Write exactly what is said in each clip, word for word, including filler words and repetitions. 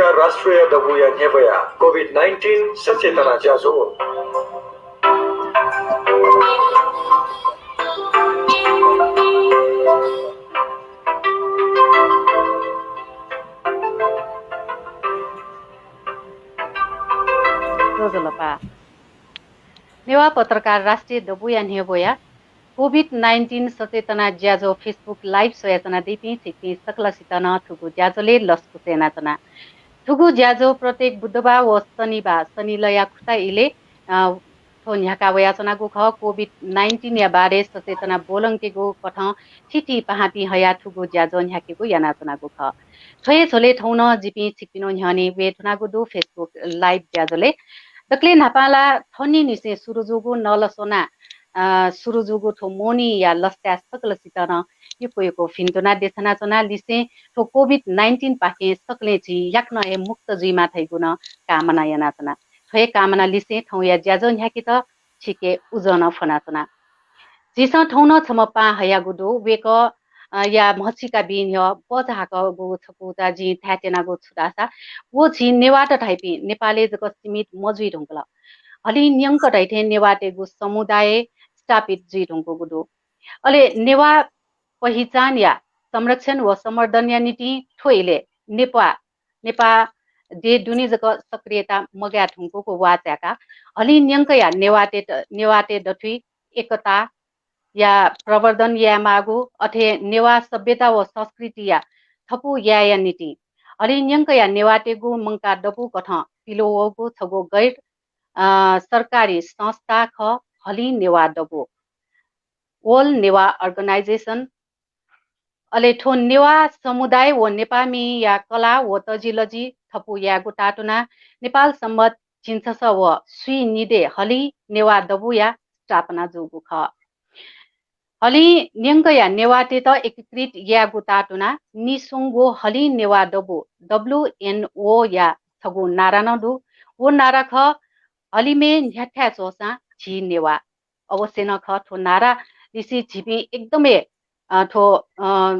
राष्ट्रिय दबूया न्ह्यब्वया कोभिड नाइन्टिन सचेतना ज्याझ्वः। ज्वजलपा। नेवाः पत्रकार राष्ट्रिय दबूया न्ह्यब्वया कोभिड नाइन्टिन सचेतना ज्याझ्वः Facebook live स्वयाच्वनादीपिं छिकपिं सकलसित नं थुगु ज्याझ्वलय् लसकुस यानाच्वना। थुगु ज्याझ्वः प्रत्येक बुधबाः व शनिबाः सनिलया खुता इलय्, अ, थ्व न्ह्याका वयाच्वनागु खः। कोभिड नाइन्टिनया बारे सचेतना ब्वलंकेगु कथं थीथी पाहांपिं हयाः थुगु ज्याझ्वः न्ह्याकेगु यानाच्वनागु खः। थ्व हे झ्वलय् थौं नं जिपिं छिकपिनि न्ह्यःने वये धुनागु दु Facebook live ज्याझ्वलय्। दकलय् न्हापां ला थनिंनिसें सुरु जूगु नलस्वनाः, अ, सुरु जूगु थ्व मोहनीया लसताय् सकलसित नं यक्व यक्व भिन्तुना देछानाच्वना। लिसें थ्व कोभिड नाइन्टिन पाखें सकलें झी याकनं हे मुक्त जुइमा धइगु नं कामना यानाच्वना। थ्व हे कामना लिसें थौंया ज्याझ्वः न्ह्याकेत छिके उजं नं फ्वनाच्वना। झीसं थौं नं छम्ह पाहां हयागु दु। वय्कः, अ, या म्हसीका बी न्ह्यः बचाहाकःगु छकूचा जिं धायेत्यनागु छु धाःसा, व झी नेवाःत धाइपिं नेपालय् जक सीमित मजुइ धुंकल। हलिं न्यंक धइथें नेवाःतय्गु समुदाय स्थापित जुइ धुंकूगु दु। अले नेवाः पहिचानया संरक्षण व संवर्धनया निंतिं थ्व इलय् नेपाः नेपाः देय् दुने जक सक्रियता मगाये धुंकूगु वाःचाय्काः हलिं न्यंकया नेवाःतय्त, नेवाःतय् दथुइ एकताया प्रवर्धन यायेमाःगु, अथे नेवाः सभ्यता व संस्कृतिया थपु यायेया निंतिं हलिं न्यंकया नेवाःतय्गु मंकाः दबू कथं पिलुवःगु छगू गैर, अ, सरकारी संस्था खः हलिं नेवाः दबू, World Newah Organization। अले थ्व नेवाः समुदाय व नेपाःमिया कला व तजिलजि थपु यायेगु तातुनाः नेपाल सम्बत झिंछसः व स्वीनिदँय् हलिं नेवाः दबूया स्थापना जूगु खः। हलिं न्यंकया नेवाःतय्त एकीकृत यायेगु तातुनाः नीस्वंगू हलिं नेवाः दबू, W N O या छगू नारा नं दु। व नारा खः, हलिमय् न्ह्याथाय् च्वःसां झी नेवाः। अवश्य नं खः, थ्व नारा लिसे झीपिं एकदमै, अ, थ्व, अ,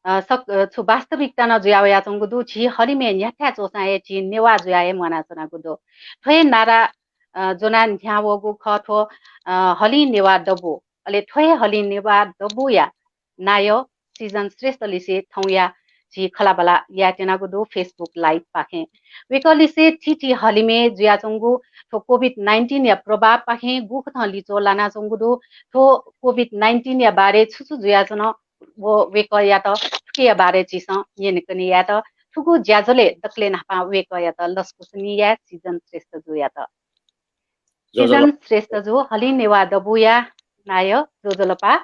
अ, सक-, अ, छु वास्तविकता नं जुया वयाच्वंगु दु। झी हलिमय् न्ह्याथाय् च्वःसां हे झी नेवाः जुया हे म्वानाच्वनागु दु। थ्व हे नारा, अ, ज्वनाः न्ह्यावःगु खः थ्व, अ, हलिं नेवाः दबू। अले थ्व हे हलिं नेवाः दबूया नायः सिजन श्रेष्ठ लिसे थौंया झी खँल्हाबल्हा यायेत्यनागु दु Facebook live पाखें। वय्कः लिसे थीथी हलिमय् जुयाच्वंगु थ्व कोभिड नाइन्टिनया प्रभावपाखें गुकथं लिच्वः लानाच्वंगु दु, थ्व कोभिड नाइन्टिनया बारे छु छु जुयाच्वन, व वय्कःयात थुकिया बारे झीसं न्यनेकने यायेत थुगु ज्याझ्वलय् दकलय् न्हापां वय्कःयात लसकुस नि याये सिजन श्रेष्ठ जुयात। सिजन श्रेष्ठ जु, हलिं नेवाः दबूया नायः, ज्वजलपा।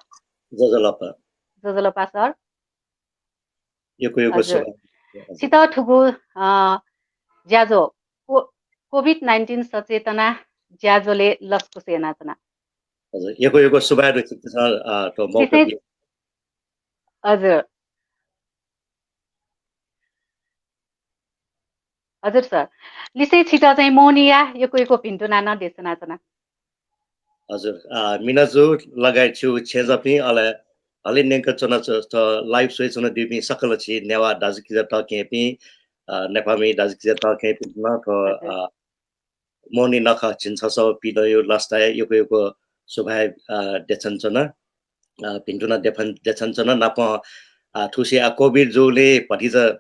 ज्वजलपा। ज्वजलपा सर। यक्व यक्व हजुर। सुभाय्। छित थुगु, अ, ज्याझ्वः को-, कोभिड नाइन्टिन सचेतना ज्याझ्वलय् लसकुस यानाच्वना। हजुर, यक्व यक्व सुभाय् दु छिकपिन्सं, अ, थ्व मौका विशेष बिया। हजुर। हजुर सर। लिसे छित चाहिँ मोहनीया यक्व यक्व भिन्तुना नं देछानाच्वना। हजुर, अ, मिना जु लगायत छिगु छेँजःपिं, अले हलिं न्यंक च्वना च-, च-, live स्वयाच्वनादीपिं सकल झी नेवाः दाजुकिजा तःकेहेँपिं, अ, नेपाःमि दाजुकिजा तःकेहेँपिन्त नं थ्व, हजुर। अ, मोहनी नखः झिंछसः व पीदँया लसताय् यक्व यक्व सुभाय्, अ, देछानाच्वना। अ, भिन्तुना देफन-, देछानाच्वना। नापं, अ, थुसी, अ, कोभिड जूगुलिं भतिचा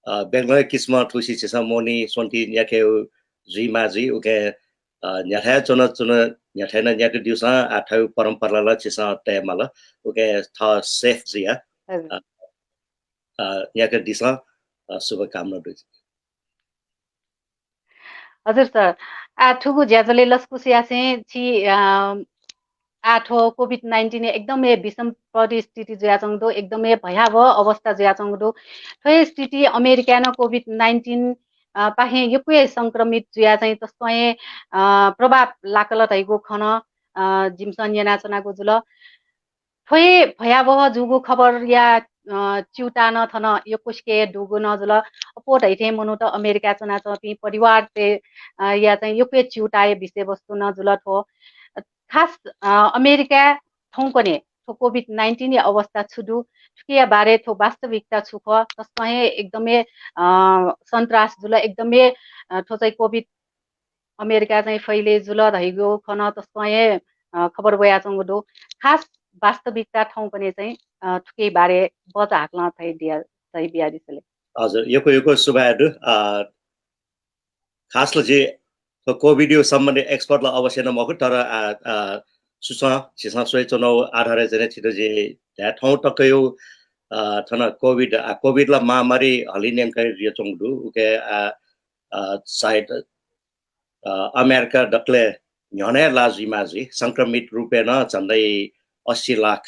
अ, बेग्लै किसिमं थुसी झीसं मोहनी स्वन्ति न्याके जुइमा जुइ, उकिं, अ, न्ह्याथाय् च्वन, च्वन, न्ह्याथाय् नं न्याके दिउसां आ थ्व परम्परा ला झीसं तयेमाल, उकिं थः safe जुया, हजुर। अ, अ, न्याके दिसँ, अ, शुभकामना दु। हजुर सर, आ, थुगु ज्याझ्वलय् लसकुस यासें छि, अ, आ, थ्व कोभिड नाइन्टिन एकदमै विषम परिस्थिति जुयाच्वंगु दु, एकदमै भयावह अवस्था जुयाच्वंगु दु। थ्व हे स्थिति अमेरिकाय् नं कोभिड नाइन्टिन, अ, पाखें यक्व हे संक्रमित जुया चाहिँ तसकं हे, अ, प्रभाव लाकल धइगु खँ नं, अ, जिमिसं न्यनाच्वनागु जुल। थ्व हे भयावह जूगु खबरया, अ, च्यूताः नं थन यक्वसिके दुगु नं जुल। अप्वः धइथें मनूत अमेरिकाय् च्वनाच्वंपिं परिवारतय्, अ, या चाहिँ यक्व हे च्यूताःया विषयवस्तु नं जुल थ्व। खास, अ, अमेरिकाय् थौंकन्हय् थ्व कोभिड नाइन्टिनया अवस्था छु दु, थुकिया बारे थ्व वास्तविकता छु खः, तसकं हे एकदमै, अ, सन्तास जुल, एकदमै, अ, थ्व चाहिँ COVID अमेरिका चाहिँ फैले जुल धइगु खँ नं तसकं हे, अ, खबर वयाच्वंगु दु। खास वास्तविकता थौंकन्हय् चाहिँ, अ, थुकिया बारे बचा हाकलं धयादिया, धयाबियादिसँ ले। हजुर, यक्व यक्व सुभाय् दु। अ, खास ला जि थ्व COVID या सम्बन्धी expert ला अवश्य नं मखु, तर, अ, अ, सुसं झीसं स्वयाच्वनागु आधारय् चाहिँ छितः जि धाये थौं तकया, अ, थन COVID, अ, COVID ला महामारी हलिंन्यंक जुयाच्वंगु दु। उके, अ, अ, सायद, अ, अमेरिका दकलय् न्ह्यःने ला जुइमाः जुइ। संक्रमित रूपय् नं झन्डै अस्सी लाख,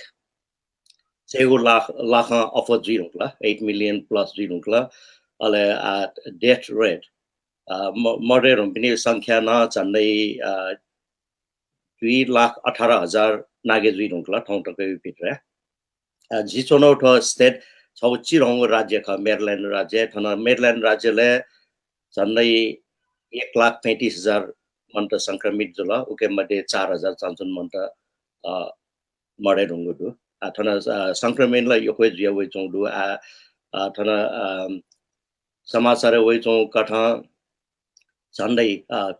सय्‌गू लाख, लाखं अप्वः जुइ धुंकल, eight million plus जुइ धुंकल। अले, अ, death rate, अ, म-, मरे धुंपिनि संख्या नं झन्डै, अ, दुई लाख अठार हजार नागे जुइ धुंकल थौं तकया भित्र। अ, जि च्वनागु थ्व state छगू चिधंगु राज्य खः, Maryland राज्य। थन Maryland राज्यलय् झन्डै एक लाख पैंतिस हजार मनूत संक्रमित जुल, उके मध्ये चार हजार चानचुन मनूत, अ, मरे धुंगु दु। आ, थन, अ, संक्रमण ला यक्व जुया वयाच्वंगु दु। आ, अ, थन, अ, समाचारय् वयाच्वंगु कथं झन्डै, अ,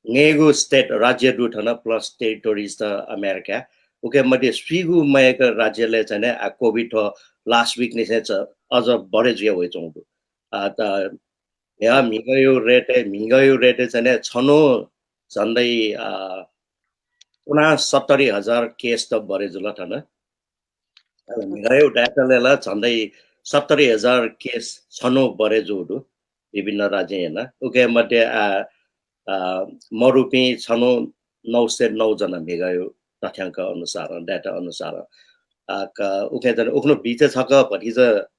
न्हय्‌गू state राज्य दु थन plus territories त अमेरिका। उके मध्ये स्वीगू मय्‌क राज्यलय् चाहिँ नि, आ, COVID थ्व last week निसें च-, अझ बढे जुया वयाच्वंगु दु। अ, त, या, म्हिगःया rate, म्हिगःया rate चाहिँ नि छन्हु झन्डै, अ, उनासत्तरी हजार case त बढे जुल थन। अ, म्हिगःया data लय् ला झन्डै सत्तरी हजार case छन्हु बढे जूगु दु विभिन्न राज्यं यानाः। उके मध्ये, अ, अ, मरुपिं छन्हु नौ सय नौ जना म्हिगःया तथ्याङ्क अनुसार, data अनुसार। अ, क-, उके चाहिँ उखुन्हु बिचय् छकः भतिचा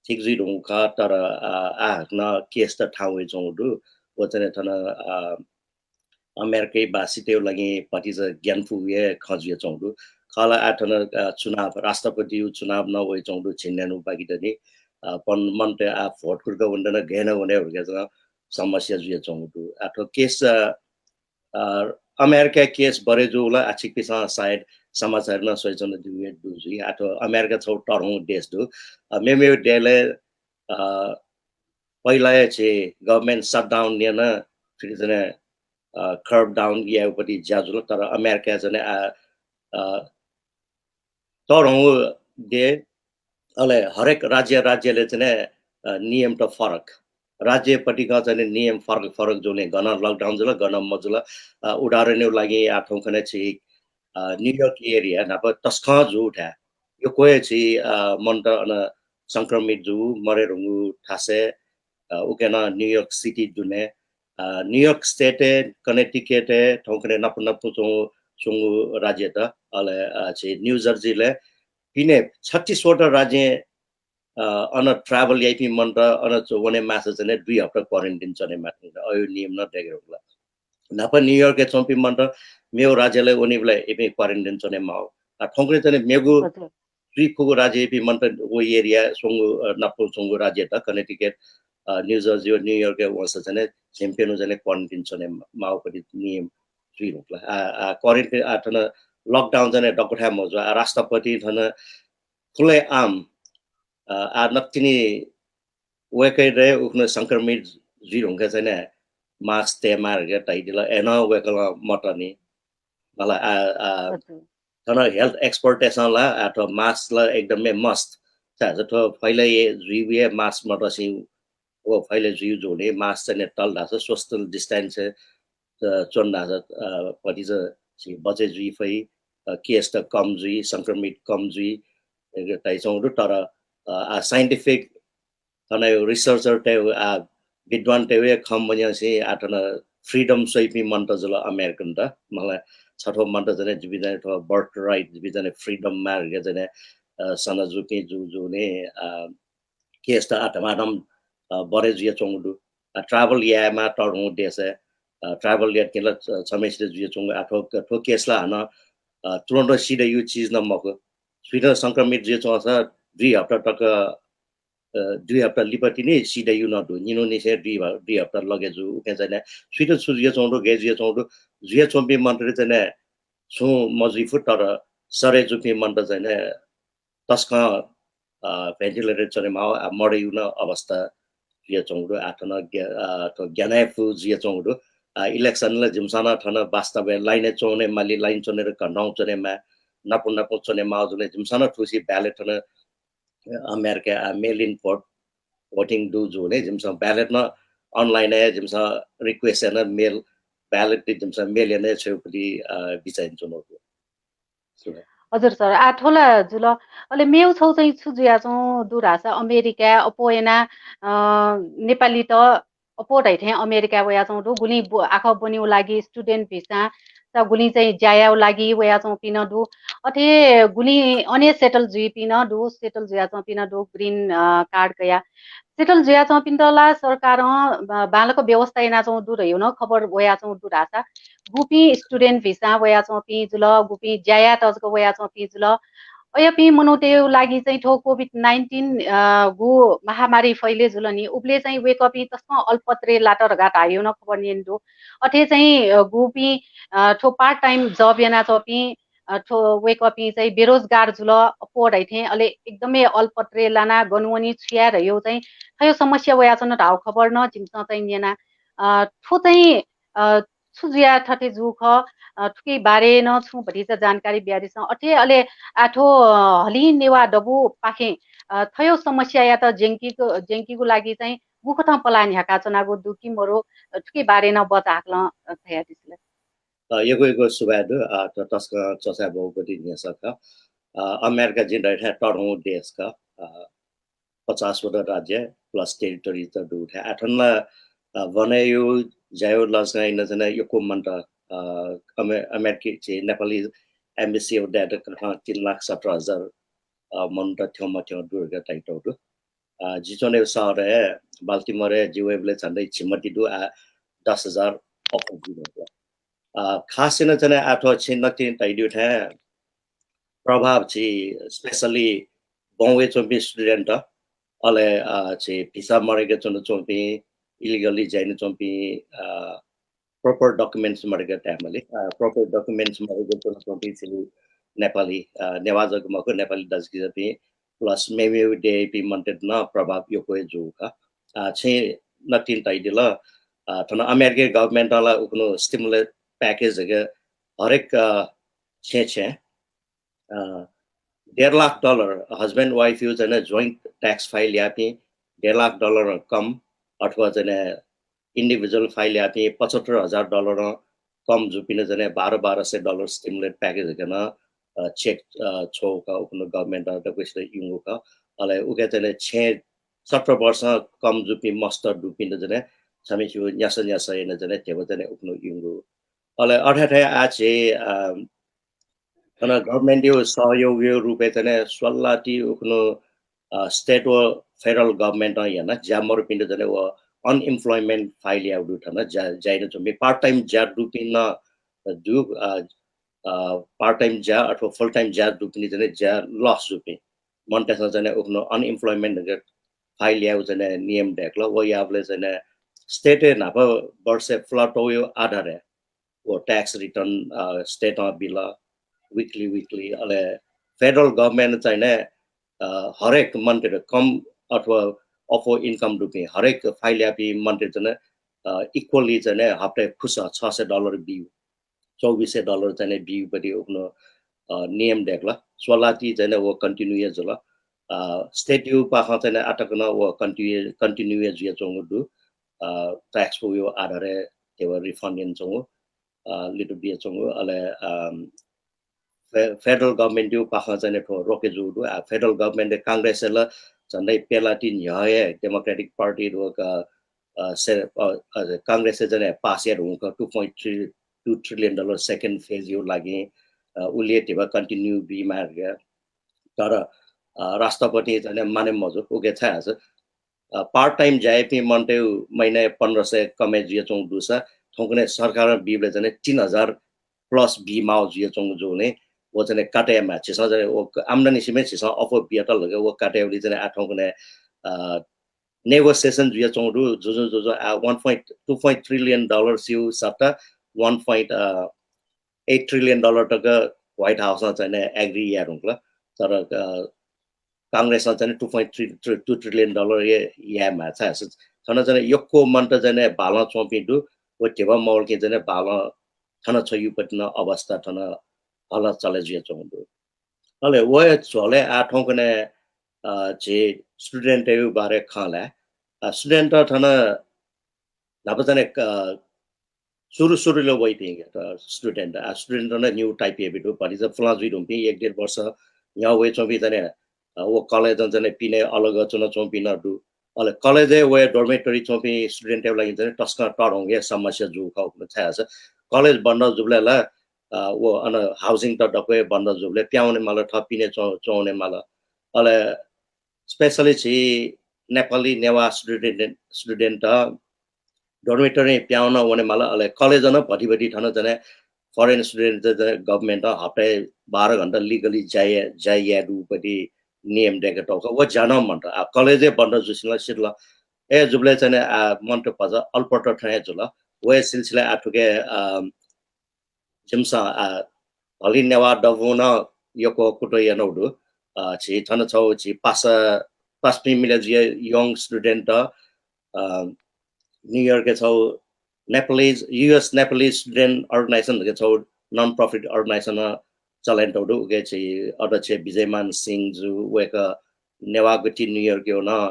ठीक जुइ धुंकल खः, तर, अ, आः हाकनं case त थाहां वयाच्वंगु दु। व चाहिँ नि थन, अ, अमेरिकावासीतय् लागि भतिचा ग्यानापुगु हे खँ जुयाच्वंगु दु। खः ला आः थन, अ, चुनाव, राष्ट्रपतिया चुनाव नं वयाच्वंगु दु, झिंन्यान्हु बाकी दनि। अ, पन-, मनूतय् आः vote कुर्क वनेत नं गय् नं वने धकाः नं समस्या जुयाच्वंगु दु। आः थ्व case, अ, अ, अमेरिकाय् case बढे जूगु ला आः छिकपिन्सं सायद समाचार नं स्वयाच्वनादीगु हे दु जुइ। आः थ्व अमेरिका छगू तःधंगु देश दु। अ, मेमेगु देशय्, अ, पहिला हे झी government shutdown यानाः थुलि चाहिँ नि, अ, curb down यायेगु पति ज्या जुल, तर अमेरिकाय् चाहिँ नि, अ, अ, तःधंगु देश, अले हरेक राज्य, राज्यले चाहिँ नि, अ, नियम त फरक। राज्य पतिकं चाहिँ नि नियम फरक फरक जूगुलिं गन lockdown जुल, गन मजुल। अ, उदाहरणया लागि आः थौंकन्हय् झी, अ, New York area न्हापा तसकं जूगु थाय् यक्व हे झी, अ, मनूत अन संक्रमित जूगु, मरे धुंगु थासय्, अ, उके नं New York City दुने, अ, New York state-य्, Connecticut-य्, थौंकन्हय् नापं नापं च्वंगु, च्वंगु राज्यत, अले, अ, झी New Jersey-लय् पिने छत्तीस वटा राज्यं, अ, अन travel याइपिं मनूत अन च-, वने माःसा चाहिँ नि दुई हप्ता quarantine च्वने माः धुंकल। अय् नियम नं दयेके धुंकल। न्हापा New York-य् च्वंपिं मनूत मेगु राज्यलय् वनीबलय् इपिं quarantine च्वने माः। अ, थौंकन्हय् चाहिँ नि मेगु हजुर। जुइ फुगु राज्ययापिं मनूत व area स्वंगु, अ, नापं स्वंगु राज्यत Connecticut, अ, New Jersey व New York-य् वंसा चाहिँ नि झिंप्यन्हु चाहिँ नि quarantine च्वने माःगु पति नियम जुइ धुंकल। आ, आ, quarantine, आ, थन lockdown चाहिँ नि दक्व थाय् मजू। आ, राष्ट्रपति थन खुलेआम, अ, आ, नकतिनि वय्‌कःया दया उखुन्हु संक्रमित जुइ धुंकाः चाहिँ नि mask तयेमाः धकाः धयादिल, अय्‌नं वय्‌कलं मतनि। मला, आ, आ, हजुर। थन health expert-तय्‌सं ला, आ, थ्व mask ला एकदमै must। छाय्‌धाःसा थ्व फैले जुइगु हे mask मतसें व फैले जुइगु जूगुलिं mask चाहिँ नि तल धाःसा social distance, अ, च्वन धाःसा, अ, भतिचा झी बचय् जुइ फइ, अ, case त कम जुइ, संक्रमित कम जुइ, अ, धयाच्वंगु दु। तर, अ, आ, scientific थन researcher-तय्, आ, विद्वानतय् हे खँ मन्यंसें आ थन freedom स्वइपिं मनूत जुल American-त। मला छथ्व मनूत चाहिँ नि जिपिं चाहिँ नि थ्व birthright, जिपिं चाहिँ नि freedom माः धकाः चाहिँ नि, अ, सना जूपिं जू जूगुलिं, अ, case त आ धमाधम, अ, बढे जुयाच्वंगु दु। अ, travel यायेमाः तःधंगु देशय्, अ, travel यात किं ला छ-, छम्हेसित जुयाच्वंगु। आ थ्व, थ्व case ला हानं, अ, तुरुन्त सिधयु चिज नं मखु। सुइत संक्रमित जुयाच्वंसा दुई हप्ता तक, अ, दुई हप्ता लिपा तिनि सिधयु नं दु। निन्हुनिसें दुई ह-, दुई हप्ता लगे जू। उकिं चाहिँ नि सुइत छु जुयाच्वंगु दु, गय् जुयाच्वंगु दु, जुयाच्वंपिं मनूतय्‌त चाहिँ नि छुं मजुइफु, तर सरे जूपिं मनूत चाहिँ नि तसकं, अ, ventilator च्वनेमाः, आ, मदयु नं अवस्था जुयाच्वंगु दु। आ, थन ग्या-, अ, थ्व ग्यानाय् फु जुयाच्वंगु दु। आ, election ला जिमिसं नं थन वास्तवय् line-य् च्वने माली, line च्वने र घन्टौं च्वनेमाः, नापु नापु च्वनेमाः जुने जिमिसं नं थुसी ballot थन अमेरिका, आ, mail in vote, voting दु जुने जिमिसं ballot नं online-य् जिमिसं request याना mail, ballot जिमिसं mail याना छ्वयेगु पति, अ, बिचाः यानाच्वनागु दु। हजुर सर, आ, थ्व ला जुल। अले मेगु छगू चाहिँ छु जुयाच्वंगु दु धाःसा अमेरिकाय् अप्वः याना, अ, नेपालीत अप्वः धइथें अमेरिकाय् वयाच्वंगु दु। गुलिं बु-, आखः ब्वनेगु लागि student visa, त गुलिं चाहिँ ज्या यायेगु लागि वयाच्वंपिं नं दु। अथे गुलिं अन हे settle जुइपिं नं दु, settle जुयाच्वंपिं नं दु, green, अ, card कयाः। Settle जुयाच्वंपिन्त ला सरकारं ब-, बांलाक व्यवस्था यानाच्वंगु दु धयागु नं खबर वयाच्वंगु दु धाःसा गुपिं student visa वयाच्वंपिं जुल, गुपिं ज्या यायेत जक वयाच्वंपिं जुल। अय्‌पिं मनूतय्‌गु लागि चाहिँ थ्व COVID nineteen, अ, गु महामारी फैले जुल नि, उबलय् चाहिँ वय्‌कःपिं तसकं अलपत्रे लात धकाः धाःगु नं खबर न्यने दु। अथे चाहिँ, अ, गुपिं, अ, थ्व part time job यानाच्वंपिं, अ, थ्व वय्‌कःपिं चाहिँ बेरोजगार जुल, अप्वः धइथें, अले एकदमै अलपत्रे लाना गन वनी छु याये धयागु चाहिँ थ्व समस्या वयाच्वन धाःगु खबर नं जिमिसं चाहिँ न्यना। अ, थ्व चाहिँ, अ, छु जुयाः थथे जूगु खः, अ, थुकिया बारे नं छुं भतिचा जानकारी बियादिसँ। अथे अले आ थ्व, अ, हलिं नेवाः दबूपाखें, अ, थ्व समस्यायात ज्यंकीगु, ज्यंकीगु लागि चाहिँ गुकथं पलाः न्ह्याकाच्वनागु दु कि मरु, अ, थुकिया बारे नं बचाहाकलं, अ, धयादिसँ ला। अ, यक्व यक्व सुभाय् दु। अ, थ्व तसकं चर्चाय् ब्वःगु पति न्ह्यसः खः। अ, अमेरिका जिं धयाथें तःधंगु देश खः। अ, पचास वटा राज्य plus territory त दु थें। आः थन ला, अ, वनेयु ज्यायु लजगां इमित चाहिँ यक्व मनूत, अ, अमे-, अमेरिकी झी नेपाली embassy of that कथं तीन लाख सत्र हजार, अ, मनूत थ्यंम्ह थ्यंम्ह दु धकाः धाइतौ दु। अ, जि च्वनेगु शहरय् Baltimore-य् जि वयेबलय् झन्डै झिम्ह ति दु, आः दस हजार अप्वः जुइ धुंकल। अ, खास याना चाहिँ आः थ्व छिं नकतिनि धयादिउ थें प्रभाव झी specially बौं वय् च्वंपिं student, अले, अ, झी visa मदय्क च्वनाच्वंपिं, illegally ज्या यानाच्वंपिं, अ, proper documents मदय्क धायेमाली, अ, proper documents मदय्क च्वनाच्वंपिं झी नेपाली, अ, नेवाः जक मखु, नेपाली दाजुकिजापिं, plus मेमेगु देय्‌पिं मनूतय्‌त नं प्रभाव यक्व हे जूगु खः। अ, छिं नकतिनि धयादिल, अ, थन अमेरिकी government-ं ला उखुन्हु stimulus package धकाः हरेक, अ, छेँ छेँ, अ, डेढ लाख dollar, husband wife-यु चाहिँ joint tax file याःपिं डेढ लाख dollar कम अथवा चाहिँ individual file याःपिं पचहत्तर हजार dollar कम जूपिन्त चाहिँ बाह्र बाह्र सय dollar stimulus package धकाः नं, अ, check, अ, छ्वःगु खः, उखुन्हु government-ं दक्वसित यंगु खः। अले उकी चाहिँ छेँ सत्र वर्ष कम जूपिं मस्त दुपिन्त चाहिँ छम्हस्यु न्यासः न्यासः याना चाहिँ ध्यबा चाहिँ उखुन्हु यंगु। अले अथे थें आः झी, अ, थन government-यु सहयोगयु रूपय् चाहिँ स्वल्लाति उखुन्हु, अ, state व federal government-ं याना ज्या मरुपिन्त चाहिँ व unemployment file याउ दु थन ज्या, ज्या यानाच्वंपिं part time ज्या दुपिं नं दु, अ, अ, part time ज्या अथवा full time ज्या दुपिं चाहिँ ज्या loss जूपिं मनूतय्‌सं चाहिँ उखुन्हु unemployment धकाः file याउ चाहिँ नियम दय्‌कल। व याबलय् चाहिँ state-य् न्हापा वर्षय् फ्लतौयु आधारय् व tax return, अ, state-ं बिल, weekly, weekly। अले federal government चाहिँ, अ, हरेक मनूतय्‌त कम अथवा अप्वः income दुपिं हरेक file याःपिं मनूतय्‌त चाहिँ, अ, equally चाहिँ हप्ताय् खुसः छ सय dollar बिउ, चौबिस सय dollar चाहिँ बिउ पति उखुन्हु, अ, नियम दय्‌कल। स्वल्लाति चाहिँ व continue हे जुल। अ, state-यु पाखें चाहिँ आःतक नं व continue, continue हे जुयाच्वंगु दु। अ, tax-यु आधारय् ध्यबा refund यानाच्वंगु, अ, लित बियाच्वंगु, अले, अम, fe-, federal government-यु पाखें चाहिँ थ्व रोके जूगु दु। आ, federal government Congress-य् ला झन्डै प्यलाति न्ह्यः हे Democratic Party व क-, अ, से-, अ, अ, Congress-य् चाहिँ pass याये धुंकल two point three two trillion dollar second phase-यु लागि, अ, उलि हे ध्यबा continue बीमाः धकाः। तर, अ, राष्ट्रपतिं चाहिँ माने मजू, उकी छाय् धाःसा अ, part time ज्या याइपिं मनूतय्‌गु महिनाय् पन्ध्र सय कमय् जुयाच्वंगु दुसा थौंकन्हय् सरकारं बीबलय् चाहिँ तीन हजार plus बीमाः जुयाच्वंगु जूगुलिं व चाहिँ काटे यायेमाः। झीसं चाहिँ व आम्दानी सिबें झीसं अप्वः बियातल धकाः व काटे यायेबलय् चाहिँ आः थौंकन्हय्, अ, negotiation जुयाच्वंगु दु। जुजुं जुजुं आः one point, two point trillion dollars-यु सट्टा one point, अ, eight trillion dollar तक White House-ं चाहिँ agree याये धुंकल। तर, अ, कांग्रेसं चाहिँ two point three two trillion dollar यायेमाः छाय् थन चाहिँ यक्व मन्त चाहिँ बालं च्वंपिं दु। व धिबा मवलकिं चाहिँ बालं थन छ्वयुपति नं अवस्था थन हल चले जुयाच्वंगु दु। अले व झ्वलय् आः थौंकन्हय् झी स्टुडेन्टयु बारे खँ ल्हाये। स्टुडेन्ट थन न्हापा चाहिँ सुरु सुरुले वइपिं स्टुडेन्ट आ स्टुडेन्ट नं न्यू टाइप हे बिटु भतिचा पुलां जुइ धुंपिं एक डेढ वर्ष न्ह्यः वइ च्वंपिं चाहिँ व कलेजं चाहिँ पिने अलग च्वना च्वंपिं नं दु। अले कलेजय् वया डोर्मेटरी च्वंपिं स्टुडेन्टयु लागि चाहिँ तस्कं तःधंगु हे समस्या जू खः। छाय् धाःसा कलेज बन्द जुबलय् ला व अन हाउसिङ त दक्व हे बन्द जुबलय् प्याउने माल, थः पिने च्वने माल। अले स्पेसली झी नेपाली नेवाः स्टुडेन्ट स्टुडेन्ट डोर्मेटरी प्याउन वने माल। अले कलेज नं भति भति थन चाहिँ फरेन स्टुडेन्ट चाहिँ गभर्मेन्ट हप्ताय् बाह्र घण्टा लिगली ज्या ज्या याये दुपति नियम देके तौख। व ज्या नं मन्त आ कलेजय् बन्द जुसिन सितल। ए जुबलय् चाहिँ आ मन्त भचा अल्पट थें जुल। व सिलसिला आ थुके जिमिसं आ हलिं नेवाः दबुं नं यक्व कुतः यानागु दु। झी थन छौ झी पासा पासपिं मिले जुया यङ स्टुडेन्ट न्युयोर्कय् छौ Nepalese US Nepalese student organisation धके छौ नन प्रफिट अर्गनाइजेसन चलाय् तौ दु। उके झी अध्यक्ष विजयमान सिंह जु वय्‌कः नेवाः गुथि न्युयोर्कय् नं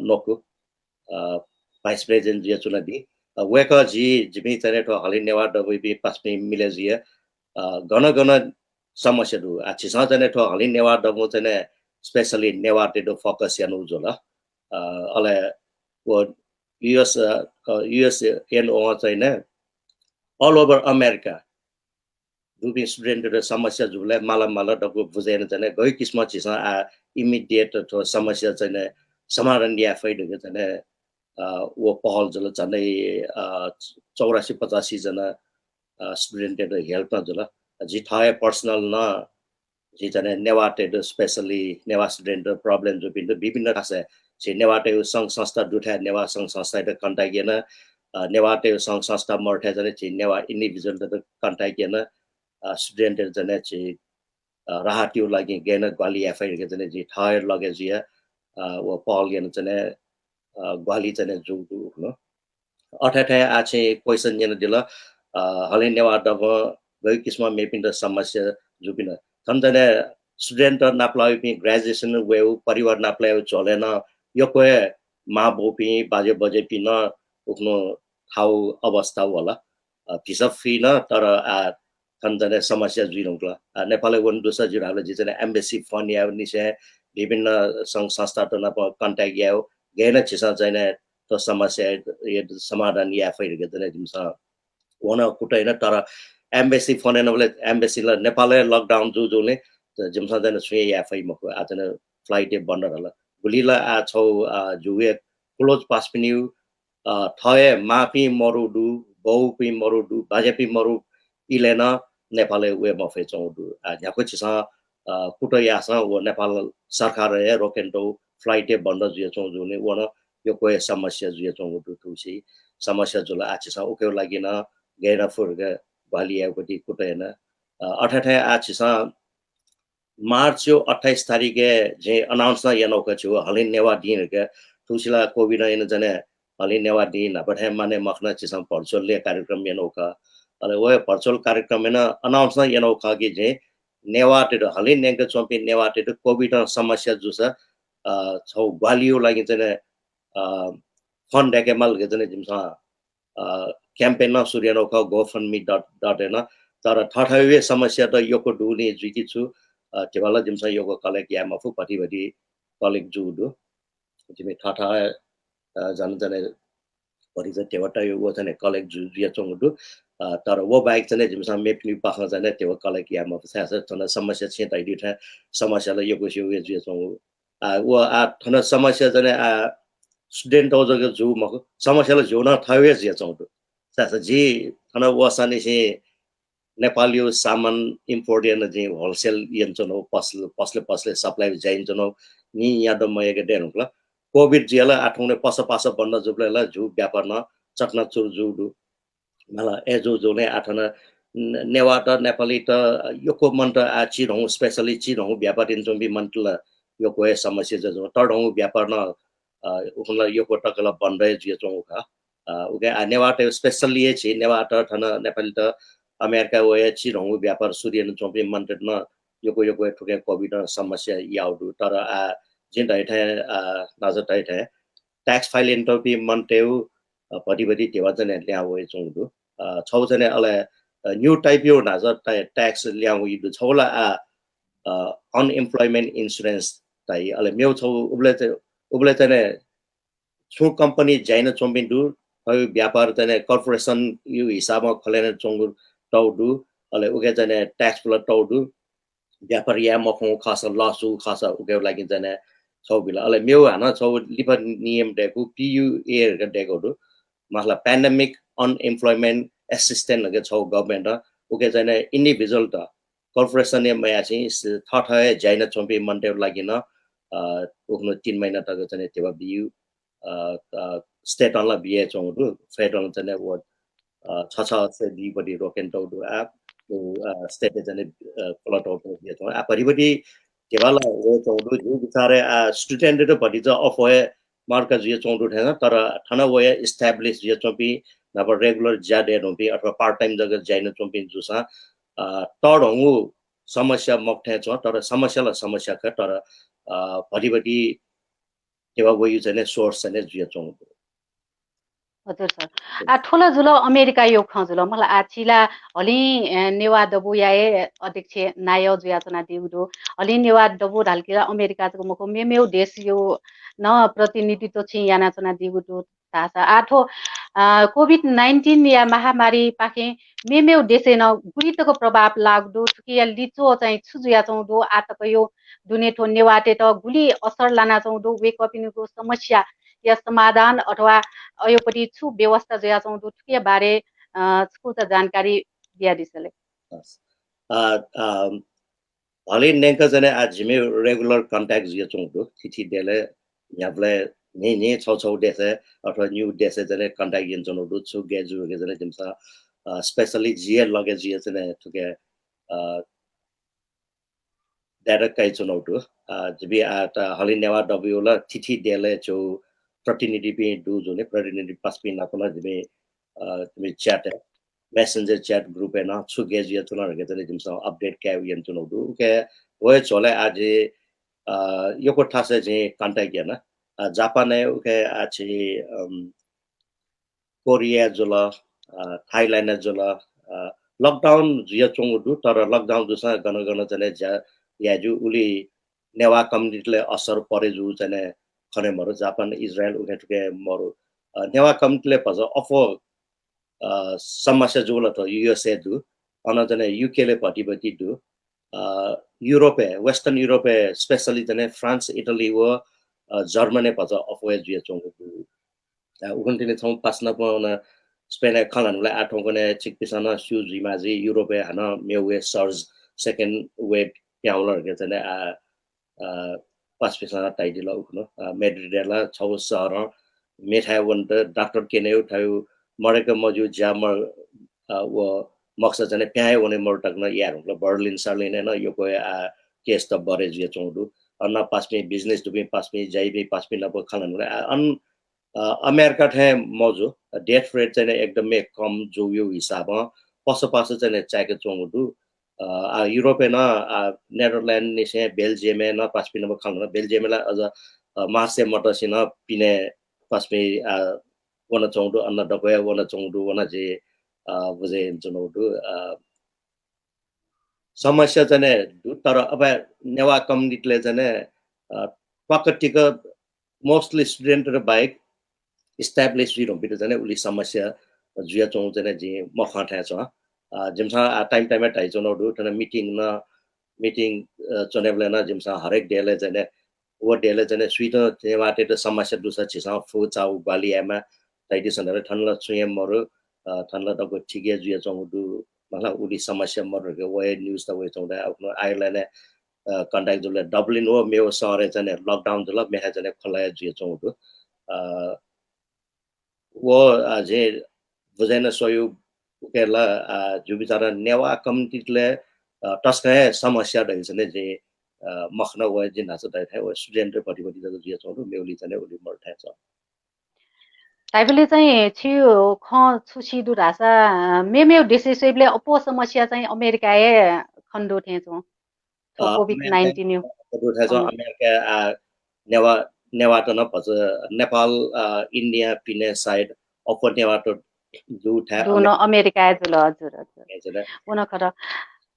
नकु भाइस प्रेसिडेन्ट जुया च्वनादी। वय्‌कः जि जिमि चाहिँ थ्व हलिं नेवाः दबुइपिं पासपिं मिले जुया गन गन समस्या दु आ झीसं चाहिँ थ्व हलिं नेवाः दबुं चाहिँ स्पेसली नेवाःतय्‌त फोकस यानु जुल। अले व युएस युएसएनओ चाहिँ अल ओभर अमेरिका दुपिं स्टुडेन्टतय्‌त समस्या जुबलय् माला माला दक्व बुझे याना चाहिँ गय् किसिमं झीसं आ इमिडिएट थ्व समस्या चाहिँ समाधान याये फइ धके चाहिँ व पहल जुल। झन्डै चौरासी पचासी जना स्टुडेन्टतय्‌त हेल्प नं जुल। झी थः हे पर्सनल नं झी चाहिँ नेवाःतय्‌त स्पेसली नेवाः स्टुडेन्ट प्रब्लम जुपिन्त विभिन्न खासय् झी नेवाःतय्‌गु संघ संस्था दुथाय् नेवाः संघ संस्थायात कन्ट्याक्ट याना। नेवाःतय्‌गु संघ संस्था मरुथाय् चाहिँ झी नेवाः इन्डिभिजुअलतय्‌त कन्ट्याक्ट याना। स्टुडेन्टतय्‌त चाहिँ झी राहतयु लागि गय् याना ग्वाहालि याये फइ धके चाहिँ झी थः हे लगे जुया व पहल याना चाहिँ ग्वाहालि चाहिँ जूगु दु हुन। अथे थें आ छिं क्वेसन यानादिल हलिं नेवाः दबुं गय् किसिमं मेपिन्त समस्या जुपिन। थन चाहिँ स्टुडेन्ट नापलाःपिं ग्रेजुएसन वयु परिवार नापलाःयु झ्वलय् नं यक्व हे मां बौपिं बाजे बजेपिं नं उखुनु थाउ अवस्था वल। भिसा फ्री नं तर आ थन चाहिँ समस्या जुइ धुंकल। नेपालय् वने दुसा जिउ धाःबलय् जि चाहिँ एम्बेसी फन्ड यायु निसें विभिन्न संघ संस्थात नाप कन्ट्याक्ट यायु गय् याना झीसं चाहिँ थ्व समस्या समाधान याये फइ धके चाहिँ जिमिसं वन कुतः याना। तर एम्बेसी फन्ड यानाबलय् एम्बेसी ला नेपालय् लकडाउन जू जूने जिमिसं चाहिँ छुं हे याये फइ मखु। आ चाहिँ फ्लाइट हे बन्द हल। गुलि ला आ छौ जुए क्लोज पासपिनियु थः हे मांपिं मरु दु, बौपिं मरु दु, बाज्यापिं मरु इलय् नं नेपालय् वये मफयाच्वंगु दु। न्ह्याक्व झीसं कुतः याःसां व नेपाल सरकारं हे रोके यानातःगु फ्लाइट हे बन्द जुयाच्वंगु जूने व नं यक्व हे समस्या जुयाच्वंगु दु। थुसी समस्या जुल आ झीसं उकेगु लागि नं गय् याना फु धके ग्वाहालि यायेगु कुतः याना। अथे थें आ झीसं मार्चयु अट्ठाइस तारिखय् जिं अनाउन्स नं यानागु खः झीगु हलिं नेवाः दिं धके। थुसी ला कोभिडं याना चाहिँ हलिं नेवाः दिं न्हापा थें माने मखना झीसं भर्चुअल हे कार्यक्रम यानागु खः। अले व भर्चुअल कार्यक्रमय् नं अनाउन्स नं यानागु खः कि जिं नेवाःतय्‌त हलिं न्यंके च्वंपिं नेवाःतय्‌त कोभिडं समस्या जूसा छौ ग्वाहालियु लागि चाहिँ फन्ड दयेके माल धके चाहिँ जिमिसं क्याम्पेन नं सुरु यानागु खः, GoFundMe dot dot in। तर थःथःगु हे समस्यात यक्व दुने जुइकि छु धिबा ला जिमिसं यक्व कलेक्ट याये मफु, भति भति कलेक्ट जूगु दु। जिमि थःथः झन झन भतिचा धिबा तयु व चाहिँ कलेक्ट जु जुयाच्वंगु दु। तर व बाहेक चाहिँ जिमिसं मेपिनि पाखं चाहिँ धिबा कलेक्ट याये मफु। छाय् धाःसा थन समस्या छिं धयादिउ थें समस्या ला यक्व स्यू हे जुयाच्वंगु। व आ थन समस्या चाहिँ आ स्टुडेन्ट जक जू मखु, समस्या ला झीगु नं थःगु हे जुयाच्वंगु दु। छाय् धाःसा जि थन वःसांनिसें नेपालयु सामान इम्पोर्ट याना जिं होलसेल यानाच्वनागु, पसले पसले सप्लाई ज्या यानाच्वनागु नि यादव मयय्‌के दये धुंकल। कोभिड जुयाः ला आ थौंकन्हय् पसः पासः बन्द जूबलय् ला झीगु व्यापार नं चकनाचुर जूगु दु। मला ए जू जूगुलिं आ थन नेवाःत नेपालीत यक्व मनूत आ चिधंगु, स्पेसली चिधंगु व्यापार यानाच्वंपिं मनूत ला यक्व हे समस्या जुयाच्वंगु। तःधंगु व्यापार नं, अ, उखुन्हु ला यक्व तक ला बन्द हे जुयाच्वंगु खः। अ, उकिं आ नेवाःत specially हे झी नेवाःत थन नेपालीत अमेरिका वयाः चिधंगु व्यापार सुरु यानाच्वंपिं मनूतय्त नं यक्व यक्व हे थुकिं COVID नं समस्या याःगु दु। तर आ जिं धयाथें, अ, नाजु धयाथें tax file यानातःपिं मनूतय्गु, अ, भतिभति ध्यबा चाहिँ ल्याहां वयाच्वंगु दु। अ, छगू चाहिँ अले, अ, new type यो न्हाचः ta-, tax ल्याहां वइगु दु। छगू ला आ, अ, unemployment insurance धाइ। अले मेगु छगू उबलय् चाहिँ, उबलय् चाहिँ छुं company ज्या यानाच्वंपिं दु, थ्व व्यापार चाहिँ corporation यो हिसाबं खोले यानाच्वंगु तःगु दु। अले उके चाहिँ tax ला तःगु दु। व्यापार याये मखंगु खःसा, loss जूगु खःसा उके लागि चाहिँ छगू बिल। अले मेगु हानं छगू लिपा नियम दय्कूगु PUA धकाः दय्कूगु दु। मतलब Pandemic Unemployment Assistance धकाः छगू government, उके चाहिँ individual त, corporation या मयासें थःथः हे ज्या यानाच्वंपिं मनूतय्गु लागि नं, अ, उखुन्हु तीन महिना तक चाहिँ ध्यबा बियु, अ, अ, state नं ला बियाच्वंगु दु, federal नं चाहिँ व, अ, छ छ सय दुई बढी रोके यानातःगु दु। आ, व, अ, state चाहिँ, अ, खोलातःगु दु, बियाच्वंगु। आ, भतिभति ध्यबा ला वयाच्वंगु दु, जिगु बिचारय्, आ, student त भतिचा अप्वः हे मर्का जुयाच्वंगु दु थें, तर थन वयाः establish जुयाच्वंपिं, न्हापा regular ज्या दयेधुंपिं अथवा part time जक ज्या यानाच्वंपिं जूसां, अ, तःधंगु समस्या मखु थें च्वं, तर समस्या ला समस्या खः, तर, अ, भतिभति ध्यबा वइगु चाहिँ source चाहिँ जुयाच्वंगु दु। हजुर सर। आ, थ्व ला जुल अमेरिकाया खँ जुल। मला आ झी ला हलिं, अ, नेवाः दबूया हे अध्यक्ष नायः जुयाच्वनादीगु दु। हलिं नेवाः दबू धाल कि ला अमेरिका जक मखु, मेमेगु देशया नं प्रतिनिधित्व छिं यानाच्वनादीगु दु धाःसा। आ, थ्व, अ, COVID nineteen या महामारीपाखें मेमेगु देशय् नं गुलि तक प्रभाव लाःगु दु, थुकिया लिच्वः चाहिँ छु जुयाच्वंगु दु, आ तकया दुने थ्व नेवाःतय्त गुलि असर लानाच्वंगु दु, वय्कःपिनिगु समस्याया समाधान अथवा अयोपति छु व्यवस्था जुयाच्वंगु दु, थुकिया बारे, अ, छकूचा जानकारी बियादिसँ ले। हस्। अ, अ, हलिं न्यंक चाहिँ आ जिमि regular contact जुयाच्वंगु दु। थीथी देशय् न्ह्याबलें न्हि न्हि छौ छौ देशय् अथवा निगू देशय् चाहिँ contact यानाच्वनागु दु। छु गय् जू धकाः चाहिँ जिमिसं, अ, specially जि हे लगे जुया चाहिँ थुके, अ, data काइच्वनागु दु। अ, जिमि आ, त हलिं नेवाः दबूया ला थीथी देशय् च्वंगु प्रतिनिधिपिं दु जुनि, प्रतिनिधि पासापिं नाप नं जिमि, अ, जिमि chat, messenger chat group य् नं छु गय् जुयाच्वन धकाः चाहिँ जिमिसं update काये यानाच्वनागु दु। उके व हे झ्वलय् आ जि, अ, यक्व थासय् जिं contact याना। अ, जापानय् उके आ झी, अम, कोरिया जुल, अ, थाइल्यान्ड जुल, अ, lockdown जुयाच्वंगु दु, तर lockdown जूसां गन गन चाहिँ ज्या याये ज्यू, उलि नेवाः community-लय् असर परे जू चाहिँ खने मरु। जापान, इजरायल उखे थुखे मरु। अ, नेवाः community-लय् भचा अप्वः, अ, समस्या जूगु ला थ्व USA दु, अन चाहिँ UK-लय् भतिभति दु। अ, युरोपय्, Western युरोपय् specially चाहिँ फ्रान्स, इटली व, अ, जर्मनी भचा अप्वः जुयाच्वंगु दु। अ, उखुन्हु तिनि छौं पासापिं नाप नं स्पेनय् खँ ल्हानाबलय् आ थौंकन्हय् छिकपिन्सं नं स्यू जुइमाः जुइ, युरोपय् हानं मेगु wave surge, second wave पिहां वल धकाः चाहिँ आ, अ, पासापिन्सं नं धयादिल उखुन्हु। अ, मेड्रिडय् ला छगू शहरं मेथाय् वनेत डाक्टर क्यनेगु थ्व मदय्क मज्यू ज्या म-, अ, व मखुसा चाहिँ पिहां हे वने मरु तक नं याये धुंकल। बर्लिन सर्लिनय् नं यक्व हे आ case त बढे जुयाच्वंगु दु। अन पासापिं business दुपिं पासापिं, ज्या याइपिं पासापिं नाप खँ ल्हानाबलय् आ, अन अ, अमेरिका थें मजू, death rate चाहिँ एकदमै कम जूगु हिसाबं पसपास चाहिँ चाय्‌के च्वंगु दु। अ, आ, युरोपय् नं, आ, नेदरल्यान्डनिसें बेल्जियमय् नं पासापिं नाप खँ ल्हाना, बेल्जियमय् ला अझ, अ, मार्चय् मतसे नं पिने पासापिं, आ, वनाच्वंगु दु, अन दक्व हे वनाच्वंगु दु, व नं जिं, अ, बुझे यानाच्वनागु दु। अ, समस्या चाहिँ दु, तर अब नेवाः community-लय् चाहिँ, अ, पाकतिक mostly student-त बाहेक establish जुइधुंपिन्त चाहिँ उलि समस्या जुयाच्वंगु चाहिँ जिं मखं थें च्वं। अ, जिमिसं आ time time-य् धयाच्वनागु दु, थन meeting नं, meeting, अ, च्वनेबलय् नं जिमिसं हरेक देशय् चाहिँ व देशय् चाहिँ सुइत नेवाःतय्त समस्या दुसा झीसं फुचाउ ग्वाहालि यायेमाः धयादिसँ धकाः। थन ला छुं हे मरु, अ, थन ला दक्व ठीक हे जुयाच्वंगु दु, मला उलि समस्या मरु धकाः व हे news त वयाच्वंगु दु। उखुन्हु आयरल्यान्डय्, अ, contact जुल, डब्लिन व मेगु शहरय् चाहिँ lockdown जुल, मेथाय् चाहिँ खोला हे जुयाच्वंगु दु। अ, व, अ, जिं बुझे याना स्वयागु उके ला, अ, जिगु बिचारं नेवाः community-लय्, अ, तसकं हे समस्या दइगु चाहिँ जिं अ, मखना व जिं न्हाचा धयाथें व student भति भति जक जुयाच्वंगु दु, मेगुलिइ चाहिँ उलि मरु थें च्वं। धाइबलय् चाहिँ छिगु खँ छु सी दु धाःसा, अ, मेमेगु देशय् स्वइबलय् अप्वः समस्या चाहिँ अमेरिकाय् खने दु थें च्वं। थ्व अ, COVID nineteen यु। अमेरिकाय् खने दु थें च्वं, अँ। अमेरिकाय्, आ, नेवा-, नेवाःत नं भचा नेपाल, अ, इन्डिया पिने साइड अप्वः नेवाःत दु थें दु नं अमेरिकाय् जुल, हजुर, हजुर। ए, जुल। व नं खः।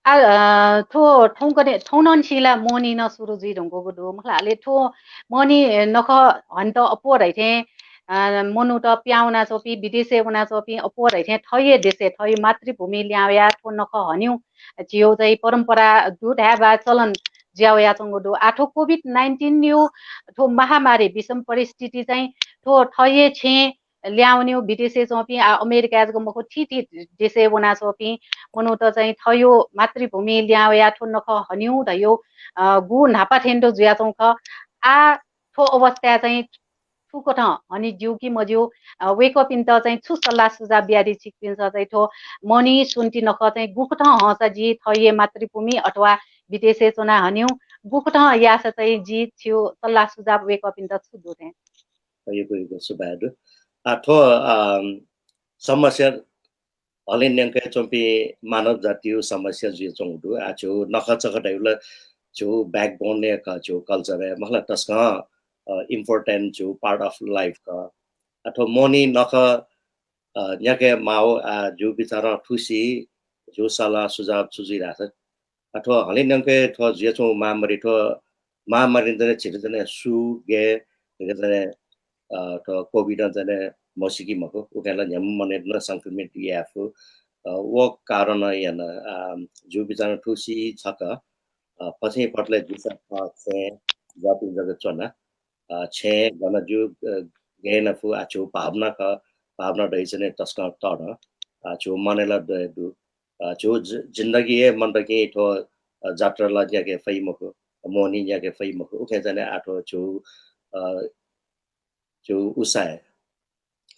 आ, अ, थ्व थौंकन्हय्, थौंनंनिसें ला मोहनी नं सुरु जुइ धुंकूगु दु। मखु ला, अले थ्व मोहनी नखः हनेत अप्वः धइथें, अ, मनूत पिहां वनाच्वंपिं, विदेशय् वनाच्वंपिं अप्वः धइथें थःगु देशय्, थःगु मातृभूमि लिहां वयाः थ्व नखः हनेगु झीगु चाहिँ परम्परा दु धाये वा चलन जुया वयाच्वंगु दु। आ, थ्व COVID nineteen यु थ्व महामारी विषम परिस्थिति चाहिँ थ्व थःगु छेँ लिहां वनेगु विदेशय् च्वंपिं, आ, अमेरिकाय् जक मखु, थीथी देशय् वनाच्वंपिं मनूत चाहिँ थःगु मातृभूमि लिहां वयाः थ्व नखः हनेगु धइगु, अ, गु न्हापा थें तुं जुयाच्वंगु खः। आ, थ्व अवस्थाय् चाहिँ थुकथं हने ज्यू कि मज्यू, अ, वय्कःपिन्त चाहिँ छु सल्लाह सुझाव बियादी छिकपिन्सं चाहिँ थ्व मोहनी स्वन्ति नखः चाहिँ गुकथं हंसा जि थःगु मातृभूमि अथवा विदेशय् च्वनाः हनेगु, गुकथं याःसा चाहिँ जि छिगु सल्लाह सुझाव वय्कःपिन्त छु दु थें? यक्व यक्व सुभाय् दु। आ, थ्व, अम, समस्या हलिं न्यंकय् च्वंपिं मानव जातिया समस्या जुयाच्वंगु दु। आ, झीगु नखःचखः धइबलय् झीगु backbone हे खः, झीगु culture हे, मखु ला, तसकं, अ, important झीगु part of life खः। आ, थ्व मोहनी नखः, अ, न्यंके माःगु, आ, झीगु बिचारं थुसी, झीगु सल्लाह सुझाव छु जुइ धाःसा, आ, थ्व हलिं न्यंकय् थ्व जुयाच्वंगु महामारी, थ्व महामारीं चाहिँ झीत चाहिँ सु, गय्, झीत चाहिँ, अ, थ्व COVID नं चाहिँ म्हसीकी मखु, उकिं ला न्ह्याम्ह मनूत नं संक्रमित याये फु। अ, व कारणं यानाः, अ, झीगु बिचारं थुसी छकः, अ, फसिं फतले जूसा थः छेँ जःपिं जक च्वना। अ, छेँ गन ज्यू, अ, गय् याना फु, आ, झीगु भावना खः, भावना धइगु चाहिँ तसकं तःधं। अ, झीगु मनय् ला दये दु। अ, झीगु जि-, जिन्दगी हे मन्त कि थ्व, अ, जात्रा ला न्याके फइ मखु, मोहनी न्याके फइ मखु। उकिं चाहिँ आ थ्व झीगु, अ, झीगु उसाँय्,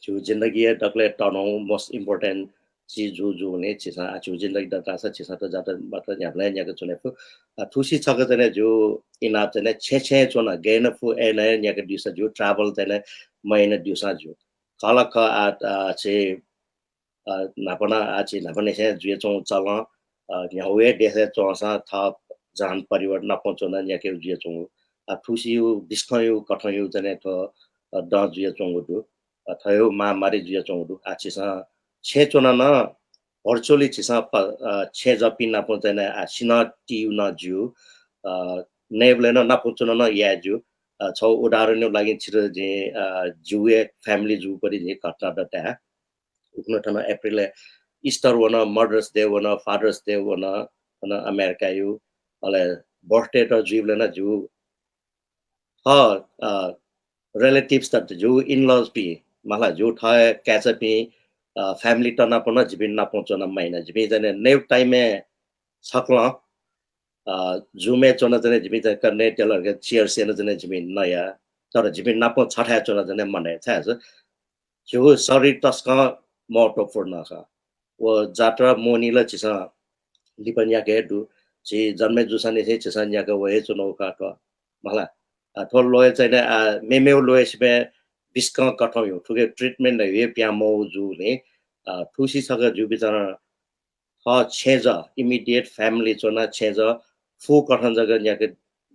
झीगु जिन्दगी हे दकलय् तःधंगु most important चिज जू जूगुलिं झीसं, आ, झीगु जिन्दगी दत धाःसा झीसं थ्व जात्रा मात्रा न्ह्याबलें न्याके च्वने फु। अ, थुसी छकः चाहिँ झीगु इनाप चाहिँ छेँ छेँ च्वना गय् याना फु, अय् याना न्याके दुसा ज्यू, travel चाहिँ मयाना दुसा ज्यू। खः ला खः, आ, आ, झी अ, न्हापा नं, आ, झी न्हापांनिसें जुयाच्वंगु चलन, अ, न्ह्यागु हे देशय् च्वंसां थः जहान परिवार नाप च्वनाः न्याकेगु जुयाच्वंगु। आ, थुसिया बिस्कंया कथंया चाहिँ थ्व, अ, दँ जुयाच्वंगु दु। अ, थ्व हे महामारी जुयाच्वंगु दु। आ, झीसं छेँ च्वनाः नं virtually झीसं प-, अ, छेँ जःपिं नाप चाहिँ आ, सिन्हः तियु नं ज्यू। अ, नयेबलय् नं नाप च्वनाः नं याये ज्यू। अ, छगू उदाहरणया लागिं छितः जिं, अ, जिगु हे family जूगु पति जिं घटना दँ धाये। उखुन्हु थन अप्रिलय् Easter one, Mother's Day one, Father's Day one, थन अमेरिकाया। अले birthday त जुइबलय् नं जिगु थः, अ, relatives त, जिगु in-laws पिं, मला, जिगु थः हे काय्चापिं, अ, family त नाप नं जिपिं नाप च्वना मयाना। जिपिं चाहिँ नयेगु time-य् छकलं, अ, Zoom-य् च्वना चाहिँ जिपिं चाहिँ connect याल, chairs याना चाहिँ जिपिं नया। तर जिपिं नाप छथाय् च्वना चाहिँ मनया, छाय् झीगु शरीर तसकं महत्त्वपूर्ण खः। व जात्रा मोहनी ला झीसं लिपा न्याके हे दु। झी जन्मे जूसांनिसें झीसं न्याके वये हे च्वनागु खः थ्व। मला, आ, थ्व ल्वय् चाहिँ, आ, मेमेगु ल्वय् सिबय् बिस्कं कथंया, थुके treatment हे पिहां मवःगु जूगुलिं, आ, थुसी छकः जिगु बिचारं थः छेँजः, immediate family च्वना छेँजः फुकथं जक न्याके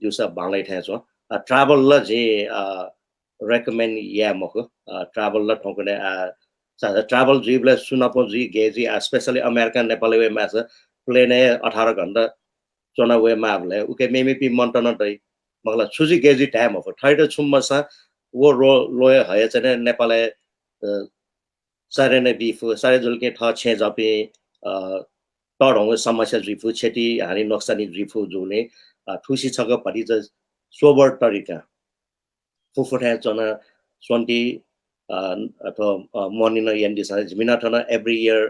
दुसा बांलाइ थें च्वं। आ, travel ला जिं, आ, recommend याये मखु। आ, travel ला थौंकन्हय्, आ, चा-, travel जुइबलय् सुनापं जुइ, गय् जुइ, आ, specially America, नेपाल वये माःसा plane-य् अठार घण्टा च्वना वये माःबलय् उके मेमेपिं मनूत नं दइ। मखु ला, छु जुइ गय् जुइ धाये मफु। थःत छुं मसां व रो-, ल्वय् हया चाहिँ नेपालय्, अ, सरे याना बी फु, सरे जुल कि थः छेँजःपिं, अ, तःधंगु समस्या जुइ फु, क्षति हानि नोक्सानी जुइ फु जूगुलिं, अ, थुसी छकः भतिचा sober तरिका फुफुथाय् च्वना स्वन्ति, अ, अथवा, अ, मोहनी नं यानादिसँ। जिमि नं थन every year,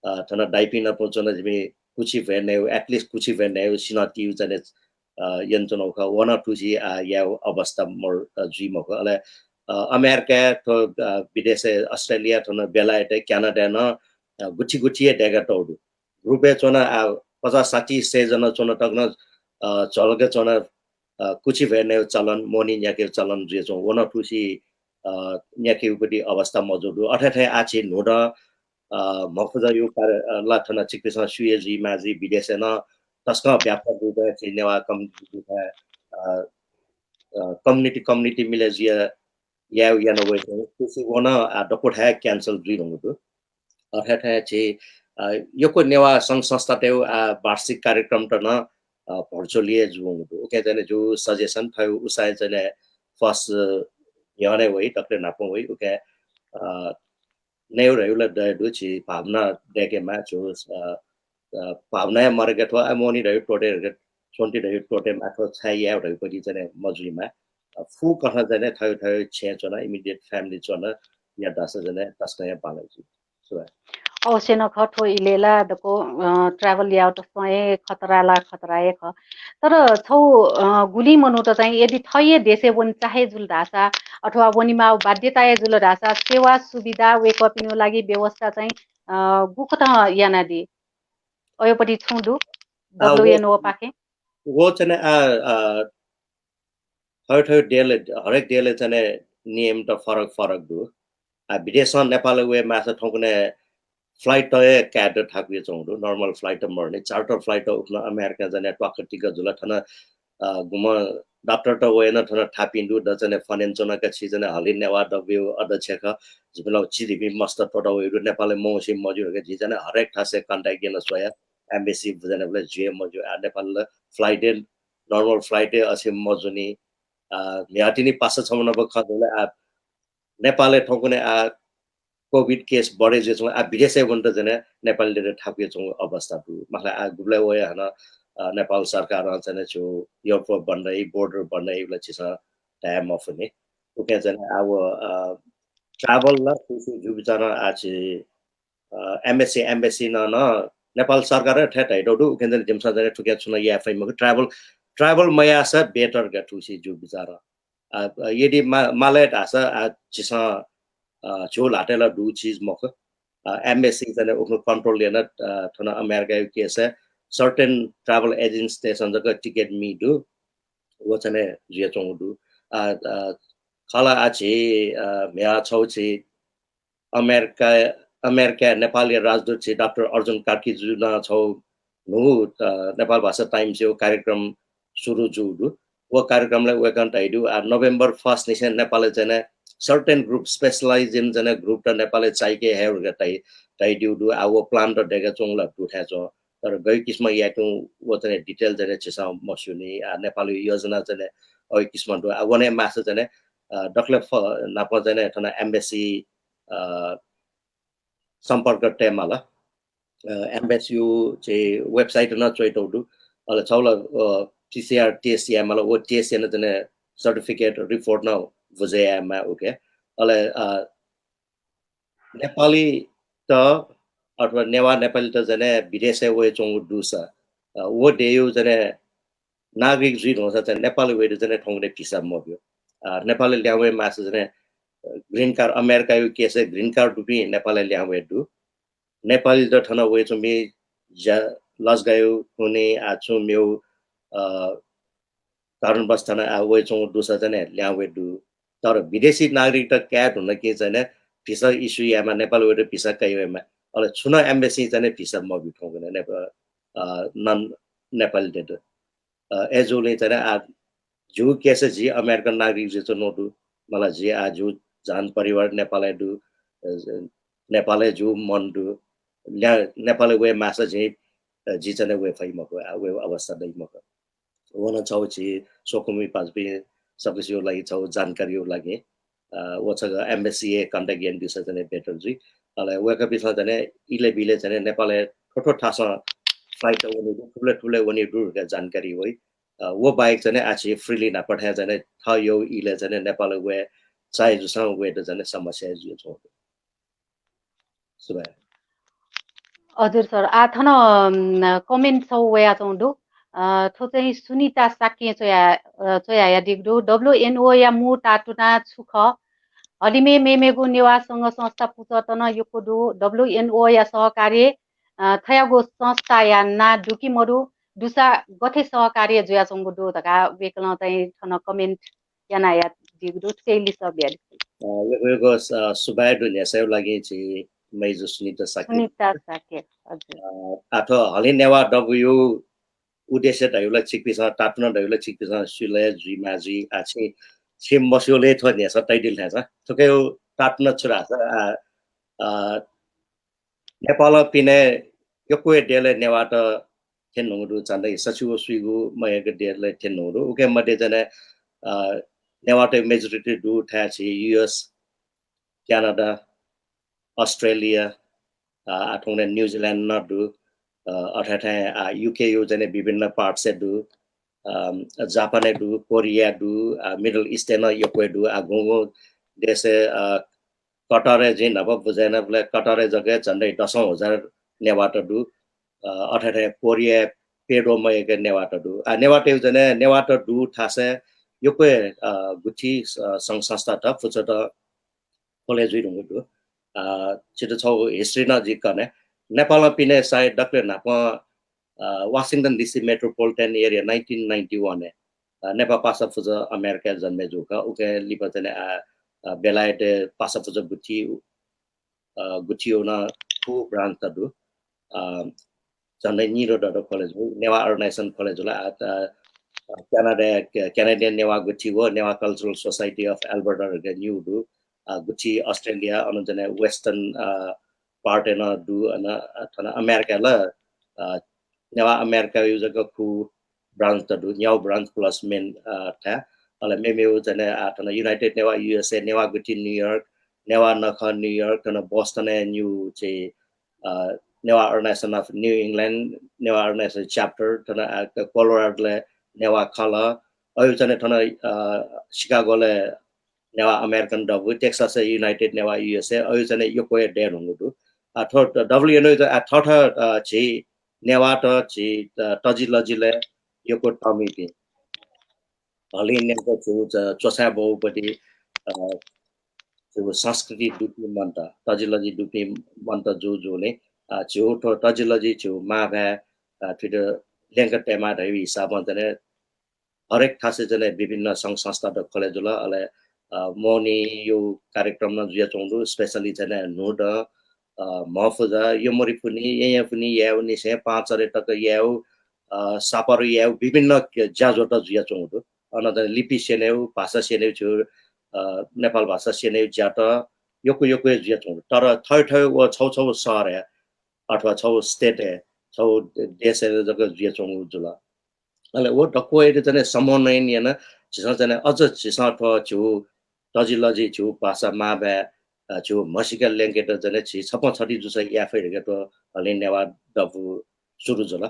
अ, थन दाइपिं नाप च्वना जिमि कुछि भ्वय् नयेगु, at least कुछि भ्वय् नयेगु सिन्हः तियु चाहिँ, अ, यानाच्वनागु खः। व नं थुसी, अ, यायेगु अवस्था मरु, अ, जुइ मखु। अले, अ, अमेरिका थ्व, अ, विदेशय्, अस्ट्रेलिया थन, बेलायत, क्यानाडाय् नं, अ, गुथि गुथि हे दय्कातःगु दु। Group-य् च्वना, आ, पचास साठी सय जना च्वना तक नं, अ, झ्वलय् च्वना अ, कुछि भ्वय् नयेगु चलन, मोहनी न्याकेगु चलन जुयाच्वं, व नं थुसी, अ, न्याकेगु पति अवस्था मजू दु। अथे थें आः झी न्हूदँ, अ, म्हखुजःयु कार्य, अ, ला थन छिकपिसं स्यू हे जुइमाः जुइ, विदेशय् नं तसकं व्यापक रूपय् झी नेवाः community, अ, अ, community, community मिले जुया याये याना वय्‌कं, थुसी व नं, अ, दक्व थाय् cancel जुइधुंगु दु। अथे थें झी, अ, यक्व नेवाः संघ संस्थातय्, अ, वार्षिक कार्यक्रम त नं, अ, virtually हे जूवंगु दु। उकिं चाहिँ जिगु suggestion थ्व उत्साह चाहिँ first, अ, न्ह्यःने वइ, दकले न्हापां वइ। उकिं, अ, नयेगु धइगु ला दये दु, झी भावना दय्‌केमाः छु, अ, अ, भावनाया मरके थ्व, अ, मोहनी धइगु त्वःते, स्वन्ति धइगु त्वःते माः, थ्व छाय् याये धइगु पति चाहिँ मजुइमाः। अ, फुकथं चाहिँ थ्व, थ्व छेँय् च्वना, immediate family च्वना, यात धाःसा चाहिँ तसकं हे बांलाइ जुइ। सुभाय्। अवश्य नं खः, थ्व इलय् ला दक्व, अ, travel यायेत सं हे खतरा ला खतरा हे खः। तर छौ, अ, गुलिं मनूत चाहिँ यदि थःहे देशय् वने चाहे जुल धाःसा अथवा वनेमाःगु बाध्यता हे जुल धाःसा सेवा सुविधा वय्‌कःपिनिगु लागि व्यवस्था चाहिँ, अ, गुकथं यानादी? अय्‌पति छुं दु, अ, व, WNO पाखें? व चाहिँ, अ, अ, थ्व, थ्व देशले, हरेक देशले चाहिँ नियम त फरक फरक दु। आ, विदेशं नेपालय् वये माःसा थौंकन्हय् flight त हे कायेत थाकुयाच्वंगु दु, normal flight त मरु नि, charter flight त उखुन्हु अमेरिका जाने त्वाक्क तिक्क जुल। थन, अ, गुम्ह डाक्टर त वयाना थन थापिं दु, द चाहिँ फनेन च्वना का, छि चाहिँ हलिं नेवाः दबुया अध्यक्ष खः, जिपिं ला चिधिपिं मस्त त्वःता वयागु दु, नेपालय् मवंसे मज्यू धकाः झी चाहिँ हरेक थासय् contact याना स्वया, embassy बुझानाबलय् जुया मज्यू। आ, नेपाल flight हे, normal flight हे अथे मजूनि। अ, म्हिगः तिनि पासा छम्ह नं खः जुल, आ, नेपालय् थौंकन्हय् आ COVID case बढे जुयाच्वंगु, आ विदेशय् वनेत चाहिँ नेपालीतय्त थाकुयाच्वंगु अवस्था दु। माखला आ गुबलय् वया हानं, अ, नेपाल सरकारं चाहिँ छु airport बन्द याइ, border बन्द याइ, उबलय् झीसं धाये मफुनि। उकिं चाहिँ आ व, अ, travel ला थुसे जु बिचारं आ झी, अ, embassy, embassy नं, नं नेपाल सरकारं थथे धयातःगु दु, उकिं चाहिँ जिमिसं चाहिँ थुकिं छुं नं याये फइ मखु। Travel, travel मयाःसा better का थुसे जु बिचारं। अ, अ, यदि मा-, माले धाःसा, अ, झीसं, अ, झ्यू ल्हातय् ला दु चिज मखु। अ, embassy चाहिँ उखुन्हु control याना, अ, थन अमेरिकाया case certain travel agency तय्सं जक ticket मी दु। व चाहिँ जुयाच्वंगु दु। अ, अ, खला आ झी, अ, म्हिगः छौ झी अमेरिका, अमेरिका नेपालया राजदूत झी डाक्टर अर्जुन कार्कीजु नं छौ न्हू, अ, नेपाल भाषा Times या कार्यक्रम सुरु जू दु। व कार्यक्रमलय् वय्कलं धयादीगु, आ, November first निसें नेपालय् चाहिँ certain group specialized चाहिँ group त नेपालय् चाइके हे धकाः धया, धयादीगु दु। आ, व plan त दय्काच्वंगु ला दु थें च्वं। तर गय् किसिमं यायेत्यंगु व चाहिँ detail चाहिँ झीसं मस्यूनि। आ, नेपालया योजना चाहिँ अय् किसिमं दु। आ, वने माःसा चाहिँ, अ, दकलय् फ-, नाप चाहिँ थन embassy, अ, सम्पर्क तयेमाल। अ, embassy या चाहिँ website नं च्वयातःगु दु। अले छौ ला, अ, PCR test यायेमाल, व test याना चाहिँ certificate report नं बुझे यायेमाः उके। अले, अ, नेपालीत अथवा नेवाः नेपालीत चाहिँ विदेशय् वयाच्वंगु दुसा, अ, व देय्‌या चाहिँ नागरिक जुइधुंसा चाहिँ नेपालय् वयेत चाहिँ थौंकन्हय् visa मब्यू। अ, नेपालय् लिहां वये माःसा चाहिँ, अ, green card, अमेरिकाया case-य् green card दुपिं नेपालय् लिहां वये दु। नेपालीत थन वयाच्वंपिं ज्या लजगाय् हुने आ छुं मेगु, अ, कारणवश थन आ वयाच्वंगु दुसा चाहिँ लिहां वये दु। तर विदेशी नागरिकत काये धुन कि चाहिँ visa issue यायेमाः, नेपाल वयेत visa काइ वयेमाः। अले छुं नं embassy चाहिँ visa मब्यू थौंकन्हय् नेपा-, अ, non नेपालीतय्त। अ, अय्‌जूगुलिं चाहिँ आ ज्यू case-य् झी अमेरिकन नागरिक जुयाच्वनागु दु। मला झी आ ज्यू झन परिवार नेपालय् दु। अ, नेपालय् ज्यू मन दु। ल्या-, नेपालय् वये माःसा झी, अ, झी चाहिँ वये फइ मखु, आ, वये अवस्था दइ मखु। व नं छौ झी स्वकुमि पाजुपिं सकसिया लागि छौ जानकारीया लागि, अ, व छकः embassy-य् contact यानादिसा चाहिँ better जुइ। अले वय्‌कःपिन्सं चाहिँ इलय् बिलय् चाहिँ नेपालय् थ्व थ्व थासं flight वने दु, थुबलय् थुबलय् वने दु धकाः जानकारी वइ। अ, व बाहेक चाहिँ आ झी freely न्हापा थें चाहिँ थःगु इलय् चाहिँ नेपालय् वये चाहे जूसां वयेत चाहिँ समस्या जुयाच्वंगु दु। सुभाय्। हजुर सर, आ, थन, अम, comment छौ वयाच्वंगु दु। अ, थ्व चाहिँ सुनिता शाक्यं च्वया, अ, च्वयाहयादीगु दु। WNO-या मू ताःतुना छु खः? हलिमय् मेमेगु नेवाः संघ संस्था पुचःत नं यक्व दु। WNO-या सहकार्य, अ, थ्वयागु संस्थाया नां दु कि मदु? दुसा गथे सहकार्य जुयाच्वंगु दु धकाः वय्कलं चाहिँ थन comment यानाया दीगु दु, थुके लिसः बियादिसँ। अ, यक्व यक्व, अ, सुभाय् दु न्ह्यसःया लागि झी मय्जु सुनिता शाक्य। सुनिता शाक्य, हजुर। अ, आः थ्व हलिं नेवाः दबूया उद्देश्य धइगु ला छिकपिन्सं, तातुना धइगु ला छिकपिन्सं स्यू ला, जुइमाः जुइ, आः छिं, छिं मस्यूगुलिं थ्व न्ह्यसः तयादिल थें सा। थुकिया तातुना छु धाःसा, आ, अ, नेपालं पिने यक्व हे देशय् नेवाःत थ्यने धुंगु दु, झन्डै सछि व स्वीगू मयय्क देशय् थ्यने धुंगु दु। उके मध्ये चाहिँ, अ, नेवाःत majority दु थाय् झी U S, क्यानाडा, अस्ट्रेलिया, अ, आः थौंकन्हय् न्युजिल्यान्ड नं दु, अ, अथे थें, अ, U K या चाहिँ विभिन्न parts य् दु, अ, जापानय् दु, कोरियाय् दु, अ, Middle East य् नं यक्व हे दु, अ, गुंगुं देशय्, अ, कतारय् जिं न्हापा बुझे यानाबलय् कतारय् जक झन्डै दसौं हजार नेवाःत दु। अ, अथे थें कोरियाय् प्यद्वः मयय्क नेवाःत दु। अ, नेवाःतय् चाहिँ नेवाःत दु थासय् यक्व हे, अ, गुथि, अ, संघ संस्थात, फुचात खोले जुइ धुंगु दु। अ, छितः छगू history नं जिं कने। नेपालं पिने सायद दकलय् न्हापां, अ, Washington D C metropolitan area nineteen ninety one य्, अ, नेपाः पासा फुचा अमेरिकाय् जन्मे जूगु खः। उके लिपा चाहिँ, अ, अ, बेलायतय् पासा फुचा गुथि, अ, गुथिया नं फुक्क branch त दु। अ, झन्डै निद्वः दद्वः खोले जुल, नेवाः organization खोले जुल। अ, त, अ, क्यानाडाय्, क्या-, Canadian नेवाः गुथि व Newah Cultural Society of Alberta धकाः निगू दु। अ, गुथि अस्ट्रेलिया, अन चाहिँ Western, अ, part य् नं दु, अन, अ, थन अमेरिकाय् ला, अ, नेवाः अमेरिकाया जक फुक्क branch त दु, न्यागू branch plus main, अ, थाय्। अले मेमेगु चाहिँ, अ, थन United Newah U S A, Newah गुथि New York, नेवाः नखः New York, थन Boston य् निगू चाहिँ, अ, Newah Organization of New England, Newah Organization chapter, थन, अ, Colorado य् नेवाः खलः, अय् चाहिँ थन, अ, Chicago य् नेवाः American दबू, Texas य् United नेवाः U S A, अय् चाहिँ यक्व हे दये धुंगु दु। अ, थ्व W N O त, अ, थःथः, अ, झी नेवाःत झी, अ, तजिलजिलय् यक्व तःमिपिं। हलिं न्यंक झीगु च-, च्वछाय् ब्वःगुपति, अ, झीगु संस्कृति दुपिं मन्त, तजिलजि दुपिं मन्त जूगुलिं, अ, झीगु थ्व तजिलजि झीगु मांभाय्, अ, थुइत ल्यंके तयेमाः धइगु हिसाबं चाहिँ हरेक थासय् चाहिँ विभिन्न संघ संस्थात खोले जुल। अले, अ, मोहनीया कार्यक्रम नं जुयाच्वंगु दु, specially चाहिँ न्हूदँ, अ, म्हपुजा, यमरी पुन्हि, येँयाः पुन्हि यायेगु निसें पाहांचह्रे तक यायेगु, अ, सापारु यायेगु विभिन्न ज्याझ्वःत जुयाच्वंगु दु। अन चाहिँ लिपि स्यनेगु, भाषा स्यनेगु झीगु, अ, नेपाल भाषा स्यनेगु ज्यात यक्व यक्व हे जुयाच्वंगु दु। तर थथे थथे व छगू छगू शहरय् अथवा छगू state य्, छगू देशय् जक जुयाच्वंगु जुल। अले व दक्वयात चाहिँ समन्वयन यानाः झीसं चाहिँ अझ झीसं थ्व झीगु तजिलजि, झीगु भाषा मांभाय्, अ, झीगु म्हसीका ल्यंकेत चाहिँ झी छप्पँ छति जूसा याये फइ धकाः थ्व हलिं नेवाः दबू सुरु जुल।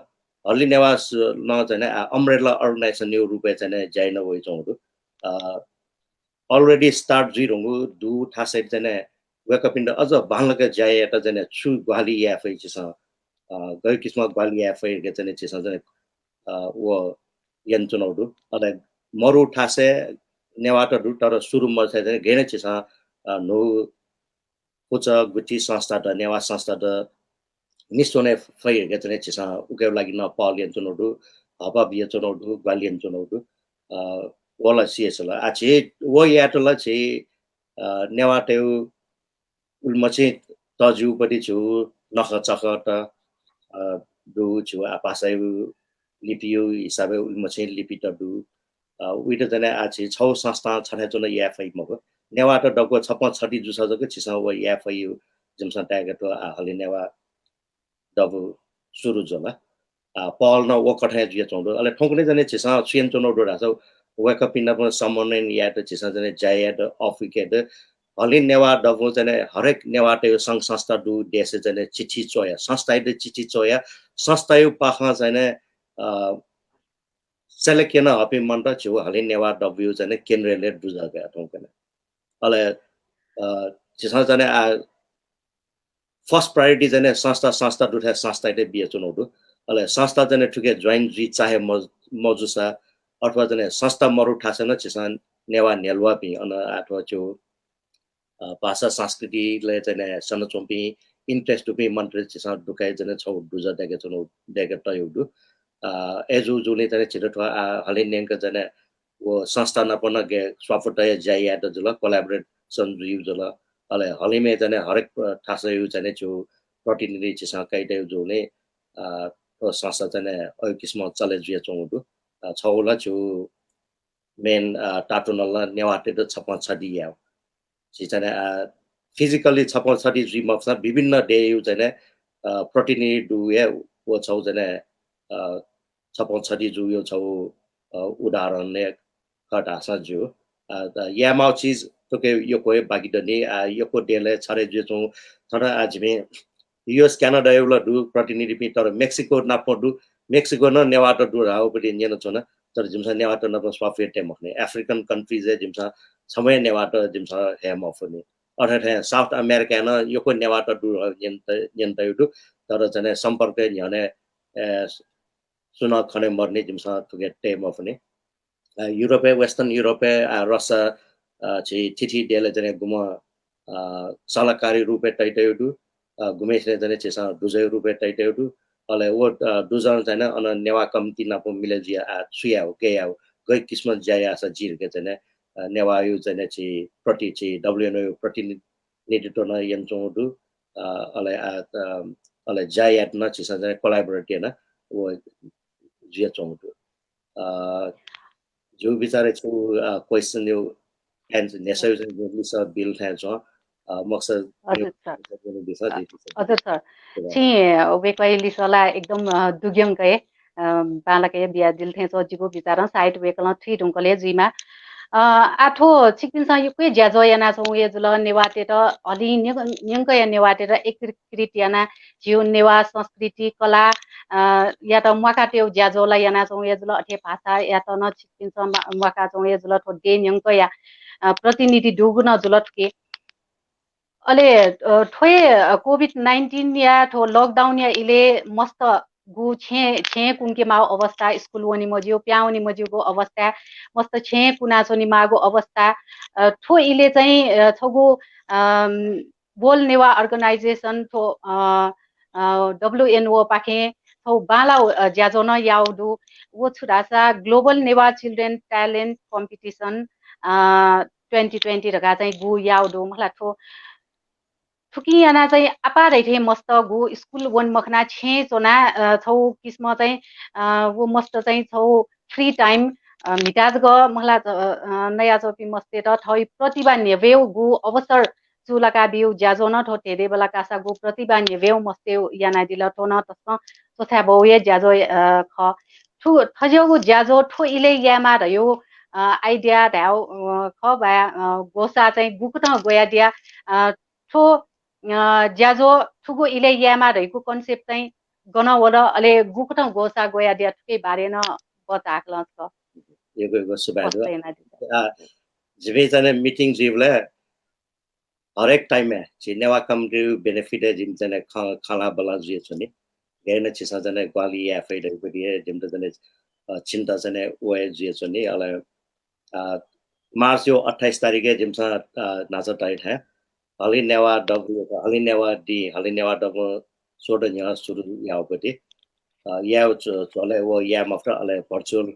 हलिं नेवाः स-, नं चाहिँ, अ, umbrella organization या रूपय् चाहिँ ज्या याना वयाच्वंगु दु। अ, already start जुइधुंगु दु थासय् चाहिँ वय्कःपिन्त अझ बांलाक ज्या यायेत चाहिँ छु ग्वाहालि याये फइ झीसं, अ, गय् किसिमं ग्वाहालि याये फइ धकाः चाहिँ झीसं चाहिँ, अ, व यानाच्वनागु दु। अले मरु थासय् नेवाःत दु, तर सुरु मरुथाय् चाहिँ गय् नं झीसं, अ, न्हू पुचः गुथि संस्थात, नेवाः संस्थात निस्वने फइ धकाः चाहिँ झीसं उकिया लागि नं पहल यानाच्वनागु दु, हःपाः बियाच्वनागु दु, ग्वाहालि यानाच्वनागु दु। अ, व ला सिधल। आः झी व यायेत ला झी, अ, नेवाःतय् उलिमछि तःजिगुपति झीगु नखःचखःत, अ, दु, झीगु आः भाषाया लिपिया हिसाबय् उलिमछि लिपित दु। अ, उइत चाहिँ आः झी छगू संस्थां छथाय् च्वनाः याये फइ मखु। नेवाःत दक्व छप्पँ छति जूसा जक झीसं व याये फइ, जिमिसं ताय्कात आः हलिं नेवाः दबू सुरु जुल। अ, पहल नं व कथं हे जुयाच्वंगु दु। अले थौंकन्हय् चाहिँ झीसं छु यानाच्वनागु दु धाःसा वय्कःपिं नाप समन्वयन यायेत झीसं चाहिँ ज्या यायेत अःपुकेत हलिं नेवाः दबू चाहिँ हरेक नेवाःतय् संघ संस्था दुगु देशय् चाहिँ चिठी च्वया, संस्थायात चिठी च्वया, संस्थाया पाखें चाहिँ, अ, select याना हःपिं मनूत झीगु हलिं नेवाः दबूया चाहिँ केन्द्रालयय् दुजः कया थौंकन्हय्। अले, अ, झीसं चाहिँ आः first priority चाहिँ संस्था, संस्था दुथाय् संस्थायात बियाच्वनागु दु। अले संस्था चाहिँ थुके join जुइ चाहे मज-, मजूसा अथवा चाहिँ संस्था मरु थासय् नं झीसं नेवाः न्ह्यलुवाःपिं अन अथवा झीगु, अ, भाषा संस्कृतिलय् चाहिँ स्यनाच्वंपिं interest दुपिं मनूतय्त झीसं दुकाइ चाहिँ छगू दुजः दय्काच्वनागु, दय्का तयागु दु। अय् जूगुलिं चाहिँ झीत थ्व हलिं न्यंक चाहिँ व संस्था नाप नं गय् स्वापू तयाः ज्या यायेत जुल, collaboration जुइगु जुल। अले हलिंया चाहिँ हरेक थासय् चाहिँ झीगु प्रतिनिधि झीसं कयातयागु जुलिं थ्व संस्था चाहिँ अय् किसिमं चले जुयाच्वंगु दु। छगू ला झीगु main तातुनाल नेवाःतय्त छप्पँ छधी यायेगु। झी चाहिँ physically छप्पँ छधी जुइ मफुसां विभिन्न देय्‌या चाहिँ प्रतिनिधि दुगु हे व छगू चाहिँ छप्पँ छधी जूगु छगू उदाहरण हे खः धाःसां ज्यू। यायेमाःगु चिज थुकी यक्व हे बाकी दनि। यक्व देय् छधे जुयाच्वंगु थन आ झीपिं US क्यानाडाया ला दु प्रतिनिधिपिं, तर मेक्सिको नाप दु, मेक्सिको नं नेवाःत दु धाःगु पति न्यनाच्वना। तर जिमिसं नेवाःत नाप स्वापू याये मखुनि। African countries य् जिमिसं छम्ह हे नेवाःत जिमिसं हये मफुनि। अथे थें South America नं यक्व नेवाःत दु न्यन तयागु दु, तर चाहिँ सम्पर्क न्ह्यःने सुं नं खने मदुनि, जिमिसं थुकी तये मफुनि। Europe य्, Western Europe य्, रसिया झी थीथी देय् चाहिँ गुम्ह सल्लाहकारी रूपय् तयातयागु दु, गुम्हेसिनं चाहिँ झीसं दुजःया रूपय् तयातयागु दु। अले व दुजं चाहिँ अन नेवाः कमिटी नाप मिले जुयाः छु यायेगु, गय् यायेगु, गय् किसिमं ज्या याःसा जुइ धकाः चाहिँ नेवाःया चाहिँ झी प्रति झी WNO या प्रतिनिधित्व नं यानाच्वंगु दु। अले अले ज्या यायेत नं झीसं चाहिँ collaborate यानाः व जुयाच्वंगु दु। जिगु बिचारय् छगू question या answer न्ह्यसःया चाहिँ लिसः बिल थें च्वं। मखुसा हजुर सर। हजुर सर। छिं वय्‌कःया लिसः ला एकदम दुग्यंक हे बांलाक हे बियादिल थें च्वं। जिगु बिचारं सायद वय्‌कलं थुइ धुंकल हे जुइमाः। आः थ्व छिकपिन्सं यक्व हे ज्याझ्वः यानाच्वंगु हे जुल, नेवाःतय्त हलिं न्यंकया नेवाःतय्त एकीकृत यानाः झीगु नेवाः संस्कृति कला यात म्वाकातयागु ज्याझ्वः ला यानाच्वंगु हे जुल। अथे भाषायात नं छिकपिन्सं म्वाकाच्वंगु हे जुल। थ्व देय् न्यंकया प्रतिनिधि दुगु नं जुल थुकी। अले थ्व हे COVID nineteen या थ्व lockdown या इलय् मस्त गु छेँ छेँ कुंकेमाःगु अवस्था, स्कुल वने मज्यू, प्याहां वने मज्यूगु अवस्था, मस्त छेँ कुनाच्वनेमाःगु अवस्था। थ्व इलय् चाहिँ छगू World Newah Organization थ्व WNO पाखें छगू बांलाःगु ज्याझ्वः नं याःगु दु। व छु धाःसा Global Newah Children Talent Competition twenty twenty धकाः चाहिँ गु याःगु दु। मखुला थ्व थुकिं यानाः चाहिँ आपाः धइथें मस्त गु स्कुल वने मखनाः छेँय् च्वनाः छगू किसिमं चाहिँ व मस्त चाहिँ छगू free time म्हिता जक मखुला नयाच्वंपिं मस्तय्त थःगु प्रतिभा न्ह्यब्वयेगु अवसर चूलाका बीगु ज्याझ्वः नं थ्व धेंधेंबल्लाः कासागु प्रतिभा न्ह्यब्वयेगु मस्तय् यानादिल। थ्व नं तसकं च्वछाये बहःगु हे ज्याझ्वः खः। थ्व थज्याःगु ज्याझ्वः थ्व इलय् यायेमाः धयागु idea धयागु खः वा ग्वसाः चाहिँ गुकथं ग्वयादिया? थ्व ज्याझ्वः थुगु इलय् यायेमाः धइगु concept चाहिँ गनं वल, अले गुकथं ग्वसाः ग्वयादिया, थुकिया बारे नं बचाहाकलं छकः यक्व यक्व सुभाय् दु। जिमि चाहिँ meeting जुइबलय् हरेक time य् झी नेवाः कमिटीया benefit य् जिमि चाहिँ खँ खँल्हाबल्हा जुयाच्वनी। गय् नं झीसं चाहिँ ग्वाहालि याये फइ धइगु पति हे जिमित चाहिँ चिन्ता चाहिँ वये जुयाच्वनी। अले March या अट्ठाइस तारिखय् जिमिसं न्हाचः तयाथें हलिं नेवाः दबू, हलिं नेवाः दिं, हलिं नेवाः दबू स्वदँ न्ह्यः सुरु याःगु पति याये झ्वलय् व याये मफुत। अले virtual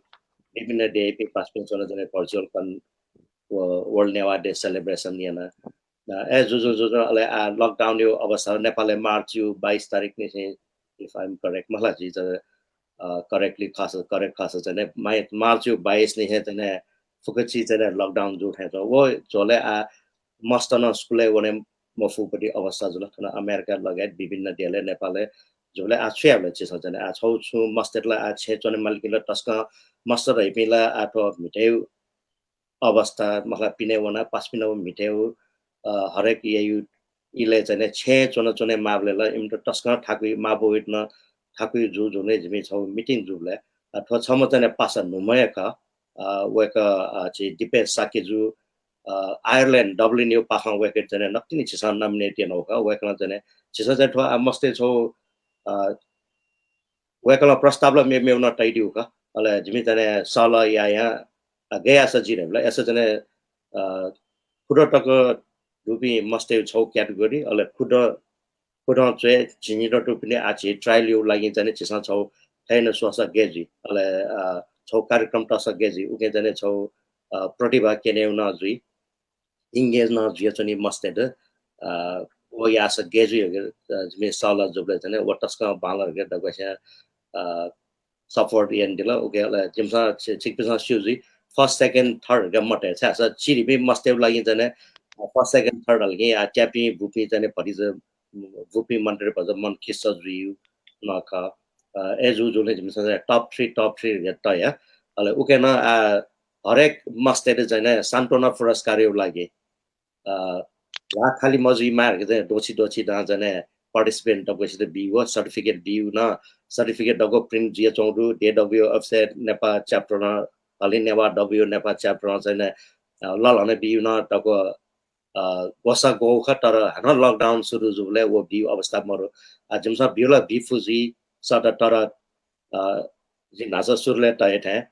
विभिन्न देय्‌पिं पासापिं च्वनाः चाहिँ virtual कन व World Newah Day celebration याना। अय् जुजुं जुजुं अले आ lockdown या अवस्था नेपालय् March या बाइस तारिख निसें, if I am correct, मखुला जिं correctly खःसा, correct खःसा चाहिँ March या बाइस निसें चाहिँ फुक्क चिज चाहिँ lockdown जू थें च्वं। व झ्वलय् आ मस्त नं स्कुलय् वने मफुगु पति अवस्था जुल। थन अमेरिका लगायत विभिन्न देय्‌लय् नेपालय् झ्वलय् आ छु यायेबलय् झीसं चाहिँ आ छगू छुं मस्तय्‌त ला आ छेँय् च्वने मालिपिं ला तसकं मस्त धइपिं ला आ थ्व म्हितेगु अवस्था, मखुला पिने वनाः पासापिं नाप म्हितेगु हरेक यायु इलय् चाहिँ छेँय् च्वनाच्वने माःबलय् ला इमित तसकं थाकुइ माःबौइत नं थाकुइ जू जुलिं जिमि छगू meeting जूबलय् थ्व छम्ह चाहिँ पासा न्हूम्ह हे खः। वय्‌कः झी दिपेश शाक्य जु, Ireland, Dublin या पाखें वय्‌कः चाहिँ नकतिनि झीसं nominate यानागु खः। वय्‌कलं चाहिँ झीसं चाहिँ थ्व आ मस्तय् छगू वय्‌कलं प्रस्ताव ला मेमेगु नं तयादीगु खः। अले जिमि चाहिँ सहलह यायां गय् याःसा जुइ धइबलय् अय्‌सा चाहिँ खुदँ तक दुपिं मस्तय् छगू category, अले खुदँ खुदँ च्वय् झिंनिदँ दुपिं आ झी trial या लागिं चाहिँ झीसं छगू थथे याना स्वःसा गय् जुइ, अले अ, छौ कार्यक्रम तःसा गय् जुइ, उके चाहिँ छौ अ, प्रतिभा क्यनेगु नं जुइ, engage नं जुयाच्वनी मस्तय्त। अ, व याःसा गय् जुइ धकाः, अ, जिमि सल्लाह जूबलय् चाहिँ व तसकं बांलाक धकाः दक्वस्यां अ, support यानादिल। उके अले जिमिसं छि-, छिकपिन्सं स्यू जुइ, first, second, third धकाः मते, छाय्‌धाःसा चिधिपिं मस्तय्‌गु लागि चाहिँ नि, अ, first, second, third हल कि आ त्यापिं बुपिं चाहिँ नि भतिचा बुपिं मनूतय्‌त भचा मन खिस्स जुइगु नं खः। अ, अय् जूगुलिं जिमिसं चाहिँ top three, top three धकाः तया। अले उके नं आ हरेक मस्तय्‌त चाहिँ नि सान्त्वना पुरस्कारया लागि अ, ल्हाः खालि मजुइमा धकाः चाहिँ द्वःछि द्वःछि दां चाहिँ participant दक्वसित बीगु, certificate बीगु नं, certificate दक्व print जुयाच्वंगु दु, D W F C Nepal chapter नं, हलिं नेवाः W नेपाल chapter नं चाहिँ नि, अ, लःल्हाना बीगु नं दक्व, अ, ग्वसाः ग्वःगु खः, तर हानं lockdown सुरु जूबलय् व बीगु अवस्था मरु। अ, जिमिसं ब्यू ला बी फु जुइ सत, तर, अ, जिं न्हाचः सुरुलय् तया थें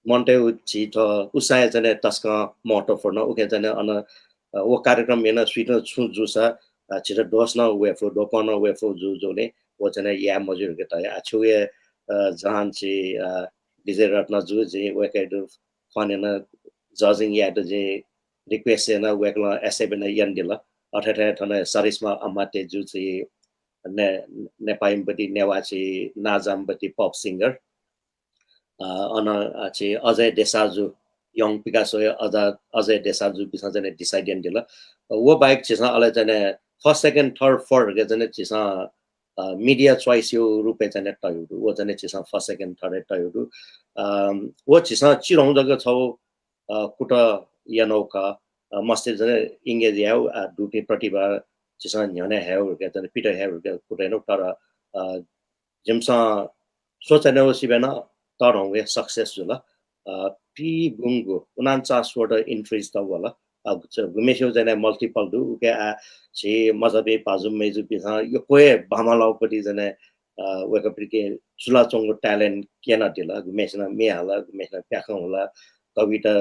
मनूतय्‌गु झी थ्व उत्साहया चाहिँ नि तसकं महत्त्वपूर्ण। उके चाहिँ नि अन, अ, व कार्यक्रम याना सुइतं छुं जूसा, अ, झीत दोष नं वये फु, द्वपं नं वये फु जूगुलिं व चाहिँ नि याये मज्यू धकाः तया। आ, छुया, अ, जहान झी, अ, विजय रत्न जु, जिं वय्‌कःयात phone याना judging यायेत जिं request याना, वय्‌कलं accept याना यानादिल। अथे थें थन सरिस्मा अमात्य जु झी ने-, नेपाःमिपति नेवाः झी नांजाःमिपति pop singer। अ, अन, अ, झी अजय देसाजु, Young Picasso-या अजा-, अजय देसाजुपिसं चाहिँ नि decide यानादिल। अ, व बाहेक झीसं अले चाहिँ नि first, second, third, fourth धकाः चाहिँ नि झीसं, अ, media choice-या रूपय् चाहिँ नि तयागु दु। व चाहिँ नि झीसं first, second, third-य् तयागु दु। अम, व झीसं चिधंगु जक छौ, अ, कुतः यानागु खः। अ, मस्तय्‌त चाहिँ नि engage यायेगु, अ, दुपिं प्रतिभा झीसं न्ह्यःने हयेगु धकाः चाहिँ नि पित हयेगु धकाः कुतः यानागु, तर, अ, जिमिसं स्वचान्यागु सिबें नं तःधंगु हे success जुल। अ, पीगुंगु उनान्चास वटा entries त वल। अ, च-, गुम्हेसिगु चाहिँ नि multiple दु। उके आ, झी मचापिं भाजु मय्‌जुपिन्सं यक्व हे बांमलाःगुपति चाहिँ नि, अ, वय्‌कःपिन्के सुलाच्वंगु talent क्यनादिल। गुम्हेसिनं म्ये हाल, गुम्हेसिनं प्याखं हुल, कविता,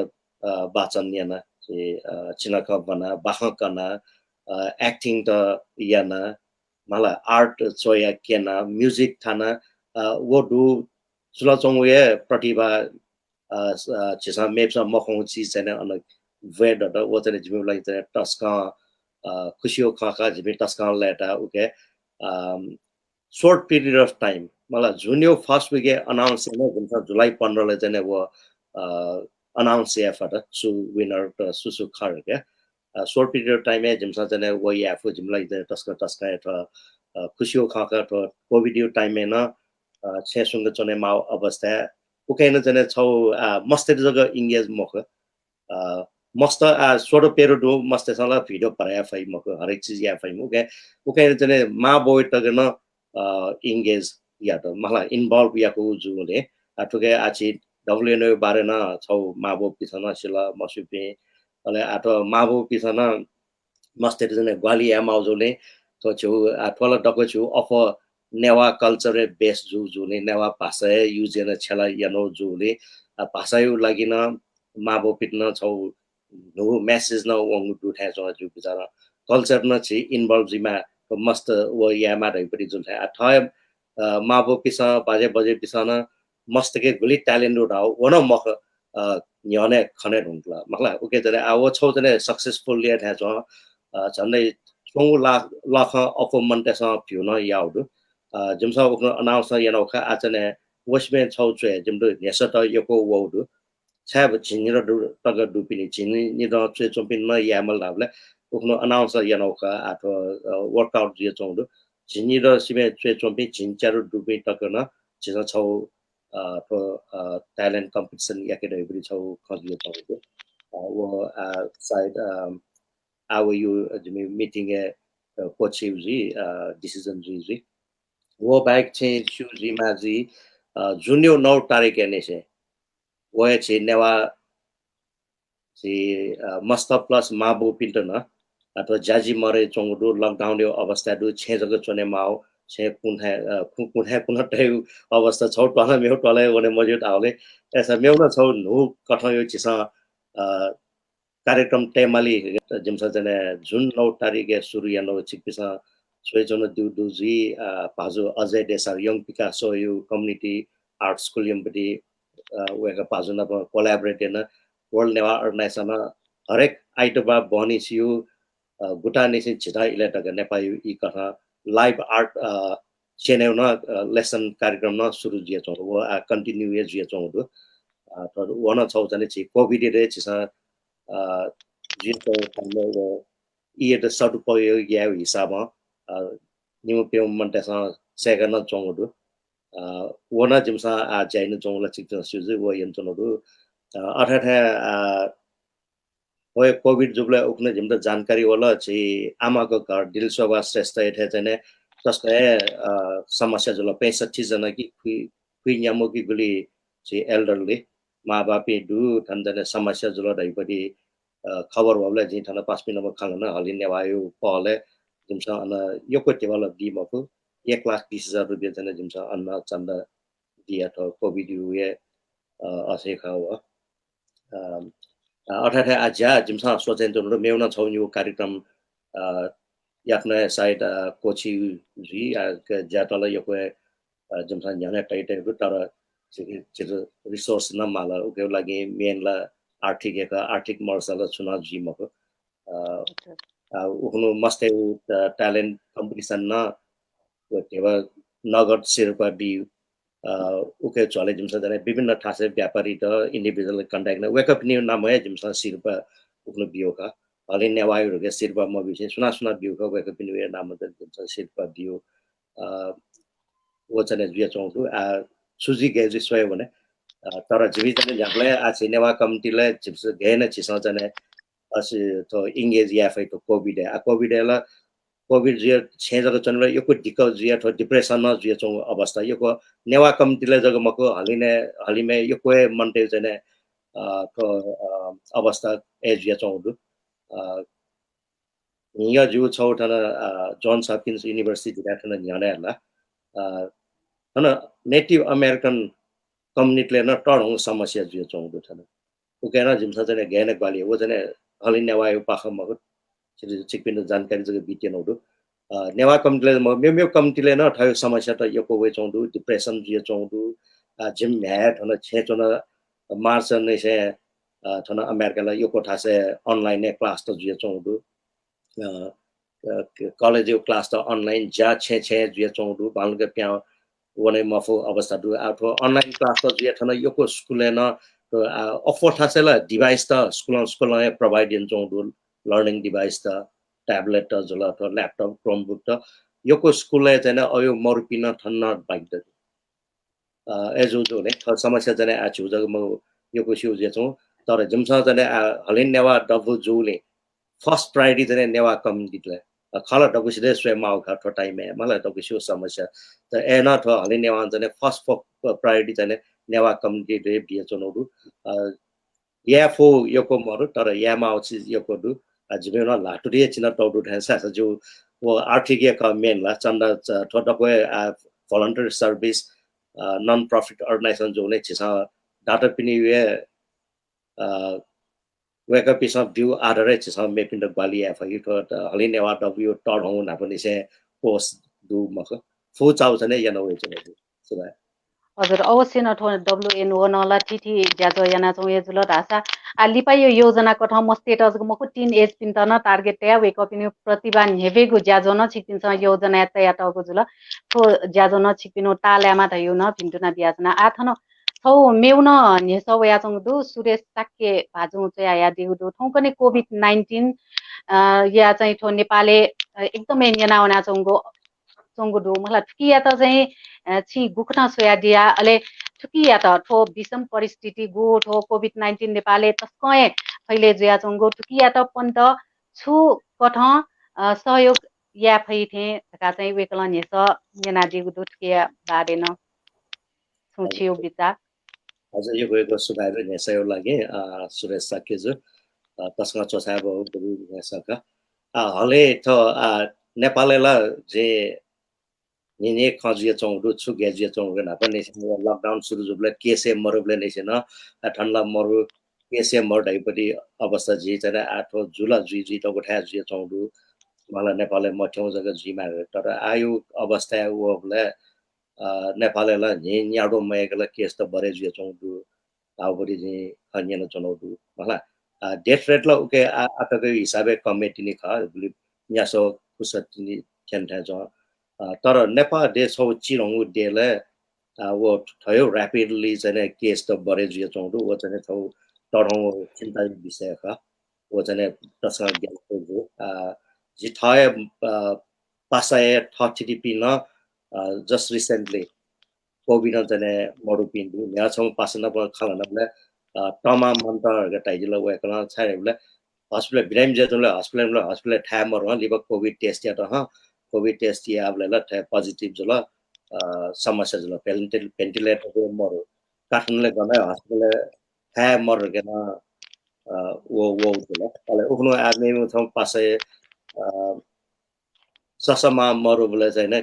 अ, वाचन याना, झी, अ, चिनाखँ ब्वना, बाखं कना, अ, acting त याना, मला art च्वया क्यना, music थाना, अ, व दु सुलाच्वंगु हे प्रतिभा, अ, स-, अ, झीसं मेपिसं मखंगु चिज चाहिँ नि अन ब्वये दत। व चाहिँ नि जिमिगु लागि चाहिँ नि तसकं, अ, खुसिया खँ खः, जिमि तसकं लय्‌ता। उके, अम, short period of time, मला June-या first week-य् announce याना, जिमिसं July पन्ध्रलय् चाहिँ नि व, अ, announce याये फत, सु winner त सु सु खः धकाः। अ, short period of time-य् जिमिसं चाहिँ नि व याये फु, जिमि लागि चाहिँ तसकं, तसकं हे थ्व, अ, खुसिया खँ खः। थ्व COVID-या time-य् नं, अ, छेँ सुंक च्वनेमाःगु अवस्था। उके नं चाहिँ नि छौ, अ, मस्तय्‌त जक engage मखु। अ, मस्त, अ, सोह्र तेह्र दु, मस्तय्‌सं ला video भरा याये फइ मखु, हरेक चिज याये फइ मखु। उके, उके नं चाहिँ नि मांबौया तक नं, अ, engage यात, मला involve याकू जूगुलिं, अ, थुके आः झी WNO-या बारे नं छौ मांबौपिन्सं नं सिल, मस्यूपिं, अले आः थ्व मांबौपिन्सं नं मस्तय्‌त चाहिँ नि ग्वाहालि यायेमाःगु जूगुलिं, थ्व झीगु, अ, थ्व ला दक्व झीगु अप्वः नेवाः culture-य् base जूगु जूगुलिं, नेवाः भाषा हे use याना छ्यला यानागु जूगुलिं, अ, भाषाया लागि नं मांबौपिन्त नं छौ न्हू message नं वंगु दु थें च्वं जिगु बिचारं। Culture नं झी involve जुइमाः, मस्त व यायेमाः धइगुपति जुल थें। आ, थः, अ, मांबौपिन्सं, बाज्या बज्यैपिन्सं नं मस्तके गुलि talent दु धाःगु, व नं मख, अ, न्ह्यःने खने धुंकल। मखला, उके चाहिँ नि, आ, व छौ चाहिँ नि successful याये थें च्वं, अ, झन्डै स्वंगू लाख, लाखं अप्वः मनूतय्‌सं view नं याःगु दु। अ, जिमिसं उखुन्हु announce यानागु खः, आ चाहिँ नि व सिबें छौ च्वय्, जिमित न्ह्यसः त यक्व वःगु दु। छाय् झिंनिदँ दु, तक दुपिनि, झिंनिदँ च्वय् च्वंपिनि नं याये माल धाःबलय् उखुन्हु announce यानागु खः, आ थ्व, अ, workout जुयाच्वंगु दु। झिंनिदँ सिबें च्वय् च्वंपिं, झिंच्यादँ दुपिं तक नं झीसं छौ, अ, थ्व, अ, talent competition याके धइगुपति छौ खँ जुयाच्वंगु दु। अ, व, अ, सायद, अ, आ व यु जिमि meeting-य्, अ, क्वःछिउ जुइ, अ, decision जुइ जुइ। व बाहेक छेँ स्यू जुइमा जुइ, अ, June-या नौ तारिखय् निसें व हे झी नेवाः झी, अ, मस्त plus मांबौपिन्त नं, अथवा ज्याझी मरे च्वंगु दु, lockdown-या अवस्था दु, छेँ जक च्वनेमाःगु, छेँ कुन्थाय्, अ, कु-, कुन्थाय् कुन तयेगु अवस्था छौ त्वालं मेगु त्वालय् वने मज्यू धाःबलय्, अय्‌सा मेगु नं छौ न्हू कथंया झीसं, अ, कार्यक्रम तयेमाली। जिमिसं चाहिँ नि June नौ तारिखय् सुरु यानागु छिकपिन्सं स्वयाच्वनादीगु दु जुइ, अ, भाजु अजय देसार Young Picasso यु community art school यंपट्टि, अ, वय्कः भाजु नाप collaborate याना World Newa Organization हरेक आइतबार बहनी सियु, अ, गुतानिसें झिता इलय् तक नेपाःयु ई कथं live art, अ, channel नं, अ, lesson कार्यक्रम नं सुरु जुयाच्वंगु, व, आ, continue हे जुयाच्वंगु दु। अ, तर व नं छौ चाहिँ झी COVID रे झीसं, अ, जुयाच्वंगु खंड व ई त सदुपयोग यायु हिसाबं, अ, निम्ह प्यम्ह मनूतय्सं सय्का नं च्वंगु दु। अ, व नं जिमिसं आ ज्याइन च्वंगु ला चिकन स्यू जुइ व यंतुन दु। अ, अथे थें, अ, व COVID जुबलय् उखुन्हु जिमित जानकारी वल, झी आमाको घर दिलशोभा श्रेष्ठ यथे चाहिँ तसकं हे, अ, समस्या जुल। पैंसठ्ठी जना कि खुइ, खुइ न्याम्ह कि गुलि झी elderly मांबौपिं दु, थन चाहिँ समस्या जुल धइपट्टि, अ, खबर वबलय् जिं थन पासापिं नाप खँ ल्हाना हलिं नेवाःयु पहलय् जिमिसं अन यक्व ध्यबा ला बी मखु, एक लाख बीस हजार रुपियाँ चाहिँ जिमिसं अन चन्दा दिया थ्व COVID यु हे, अ, असय् खः व। अ, अ, अथे थें आ ज्या जिमिसं सोचें तुं मेगु नं छौ निगू कार्यक्रम, अ, याकनं सायद, अ, कोची जुइ, अ, क-, ज्यात ला यक्व, अ, जिमिसं न्ह्यःने तयातयागु, तर झी, झीत resource नं माल। उकिया लागि main ला आर्थिक हे खः, आर्थिक मरुसा ला छुं नं जुइ मखु। अ, अच्छा। अ, उखुन्हु मस्तय्, अ, talent competition नं व ध्यबा नगद सिरपाः बी, अ, उके झ्वलय् जिमिसं चाहिँ विभिन्न थासय् व्यापारीत individual contact न वय्कःपिनि नामं हे जिमिसं सिरपाः उखुन्हु बियो का। हलिं नेवाःयु धकाः सिरपाः मबिसें सुनां सुनां बियो का, वय्कःपिनि नामं चाहिँ जिमिसं सिरपाः बियो। अ, व चाहिँ जुयाच्वंगु दु। आ, छु जुइ गय् जुइ स्वये वने। अ, तर जिमि चाहिँ न्ह्याबलें आ झी नेवाः community लय् झीसं गय् नं झीसं चाहिँ असे थ्व engage याये फइ थ्व COVID य्। आ, COVID य् ला, COVID जुया छेँ जक च्वनेबलय् यक्व दिक्क जुया थ्व depression नं जुयाच्वंगु अवस्था। यक्व नेवाः community लय् जक मखु, हलिं, हलिमय् यक्व हे मनूतय् चाहिँ, अ, थ्व, अ, अवस्था हे जुयाच्वंगु दु। अ, न्हिगः जिगु छौ थन, अ, Johns Hopkins University धकाः थन न्ह्यःने हला। अ, थन Native American community लय् नं तःधंगु समस्या जुयाच्वंगु दु थन। उके नं जिमिसं चाहिँ गय् याना ग्वाहालि, व चाहिँ हलिं नेवाःयु पाखं मखु, छिकपिन्त जानकारी जक बीत्यनागु दु। अ, नेवाः community लय् मखु, मेमेगु community लय् नं थ्व समस्यात यक्व वयाच्वंगु दु, depression जुयाच्वंगु दु। अ, जिमि म्ह्याय् थन छेँ च्वन March निसें, अ, थन अमेरिका ला यक्व थासय् online class त जुयाच्वंगु दु। अ, अ, college यु class त online ज्या छेँ छेँ जुयाच्वंगु दु, बांलाक पिहां वने मफु अवस्था दु। आ, थ्व online class त जुया थन यक्व school य् नं, अ, अप्वः थासय् ला device त school नं, school नं हे provide यानाच्वंगु दु, learning device त, tablet त जुल, थ्व laptop, Chromebook त यक्व school य् चाहिँ अय् मरुपिं नं थन नं बाकि दु। अ, अय् जूगुलिं थ्व समस्या चाहिँ आ झीगु जक मखु, यक्व स्यू जुयाच्वं। तर जिमिसं चाहिँ आ हलिं नेवाः दबू जूगुलिं first priority चाहिँ नेवाः community लय्, अ, खला दक्वसित हे स्वये माःगु खः थ्व time य्, मला दक्वसिगु समस्या। त अय् नं थ्व हलिं नेवाः चाहिँ first फ-, priority चाहिँ नेवाः community लय् बियाच्वनागु दु। अ, याये फु यक्व मरु, तर याये माःगु चिज यक्व दु। अ, जिमिगु नं ल्हातुति हे चिनातःगु दु थें सासा जु व आर्थिक हे खः main ला, चन्दा च-, थ्व दक्व हे, अ, voluntary service, अ, non profit organization जूगुलिं झीसं दातापिनि हे, अ, वय्कःपिन्सं ब्यू आधारय् झीसं मेपिन्त ग्वाहालि याये फइ। थ्व त हलिं नेवाः दबूयु तःधंगु न्हापांनिसें post दु मखु। फुचाःगु चाहिँ याना वयाच्वनागु दु। सुभाय्। हजुर, अवश्य नं थ्व W N O नं ला थीथी ज्याझ्वः यानाच्वंगु हे जुल धाःसा, आ, लिपाया योजना कथं मस्तय्त जक मखु, teen age पिन्त नं target तयाः वय्कःपिनिगु प्रतिभा न्ह्यब्वयेगु ज्याझ्वः नं छिकपिन्सं योजना तयातःगु जुल। थ्व ज्याझ्वः नं छिकपिनिगु ताःलायेमा धयागु नं भिन्तुना बियाच्वना। आ, थन छौ मेगु नं न्ह्यसः वयाच्वंगु दु, सुरेश शाक्य भाजुं च्वयाहयादीगु दु। थौंकन्हय् COVID nineteen, अ, या चाहिँ थ्व नेपालय्, अ, एकदमै न्यना वनाच्वंगु, च्वंगु दु। मला थुकियात चाहिँ, अ, छिं गुकथं स्वयादिया, अले थुकियात थ्व विषम परिस्थिति गु थ्व COVID nineteen नेपालय् तसकं हे फैले जुयाच्वंगु, थुकियात पनेत छु कथं, अ, सहयोग याये फइ थें धकाः चाहिँ वय्कलं न्ह्यसः न्यनादीगु दु, थुकिया बारे नं छुं हजुर। छिगु बिचाः। हजुर, यक्व यक्व सुभाय् न्ह्यसःया लागि, अ, सुरेश शाक्यजु। अ, तसकं च्वछाये बहःगु न्ह्यसः खः। अ, हलिं थ्व, अ, नेपालय् ला जे न्हिं न्हिं खँ जुयाच्वंगु दु, छु गय् जुयाच्वंगु दु न्हापांनिसें lockdown सुरु जूबलय् case हे मरुबलय् निसें नं, अ, थन ला मरु, case हे मरु धइपट्टि अवस्था जुइ चाहिँ आ थ्व जु ला जुइ जुइ तःगु थाय् जुयाच्वंगु दु। मला नेपालय् मथ्यंगु जक जुइमाः। तर आःयागु अवस्थाय् वःबलय्, अ, नेपालय् ला न्हि न्याद्वः मयय्क ला case त बढे जुयाच्वंगु दु धाःगु पति जिं खँ न्यनाच्वनागु दु। मला, अ, death rate ला उके आ-, आःतक हिसाबय् कमय् तिनि खः, गुलि न्यासः खुसः तिनि थ्यन थें च्वं। अ, तर नेपाल देश छगू चिधंगु देशय्, अ, व थ्व rapidly चाहिँ नि case त बढे जुयाच्वंगु दु, व चाहिँ नि छगू तःधंगु चिन्ताया विषय खः। व चाहिँ नि तसकं ग्यानापुगु दु। अ, जि थः हे, अ, पासाया थःथितिपिं नं, अ, just recently COVID नं चाहिँ नि मदुपिं दु। न्ह्यः छम्ह पासा नाप खँ ल्हानाबलय्, अ, तमा मन्त धकाः धयादिल वय्कलं, छाय् धाःबलय् hospital बिरामी जुयाच्वंबलय् hospital, hospital थाय् मरु हं, लिपा COVID test यात हं, COVID test याःबलय् ला थथे positive जुल, अ, समस्या जुल, ventilator, ventilator मरु, काठमाडौंलय् गन hospital थाय् मरु धकाः नं, अ, व, व जुल। अले उखुन्हु आः मेमेगु छम्ह पासाया, अ, ससःमां मरुबलय् चाहिँ नि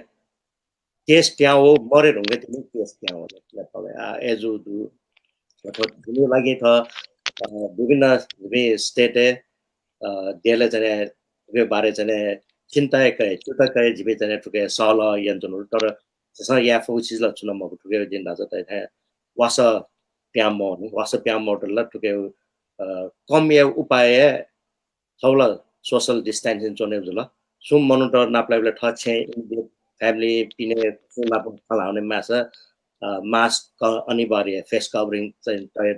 case पिहां वः, मरे धुंकाः तिनि case पिहां वल नेपालय्। आ, अय् जूगु दु। अथवा जिमिगु लागि थः, अ, विभिन्न, विभिन्न state-य्, अ, देशय् चाहिँ नि थुकिया बारे चाहिँ नि चिन्ता हे कयाः, च्युता कयाः जिमि चाहिँ नि थुके सहलह यानाच्वनागु दु। तर झीसं याये फुगु चिज ला छुं नं मखु, थुके जिं न्हाचः धाये थें वासः पिहां मवने, वासः पिहां मवतले ला थुके, अ, कम यायेगु उपाय हे छगू ला social distancing च्वनेगु जुल। सुं मनूत नापलाइबलय् थः छेँय्, family पिने सुं नाप खँ ल्हाः वने माःसा, अ, mask क-, अनिवार्य, face covering चाहिँ तये,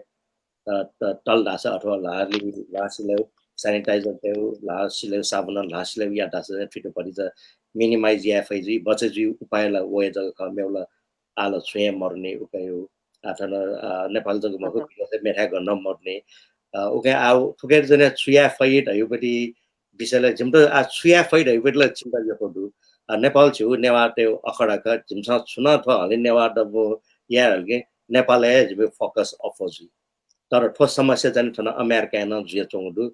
अ, त-, तल धाःसा अथवा ल्हाः लि-, ल्हाः सिलेगु, sanitizer तयेगु, ल्हाः सिलेगु साबुनं ल्हाः सिलेगु यात धाःसा चाहिँ थुइत भतिचा minimize याये फइ जुइ, बचय् जुइगु उपाय ला व हे जक खः, मेगु ला आः ला छुं हे मरुनि उकियागु। आः थन, अ, नेपाल जक मखु, हजुर। विदेशय् मेथाय् गनं मरुनि। अ, उकिं आः थुके चाहिँ नि छु याये फइ धइगु पति विषयलय् जिमित आः छु याये फइ धइगु पति ला चिन्ता यक्व दु। अ, नेपाल झीगु नेवाःतय् अखडा खः, जिमिसं छुं नं थ्व हलिं नेवाः दबू याये हल कि नेपालय् हे जिमि focus अप्वः जुइ। तर थ्व समस्या चाहिँ नि थन अमेरिकाय् नं जुयाच्वंगु दु,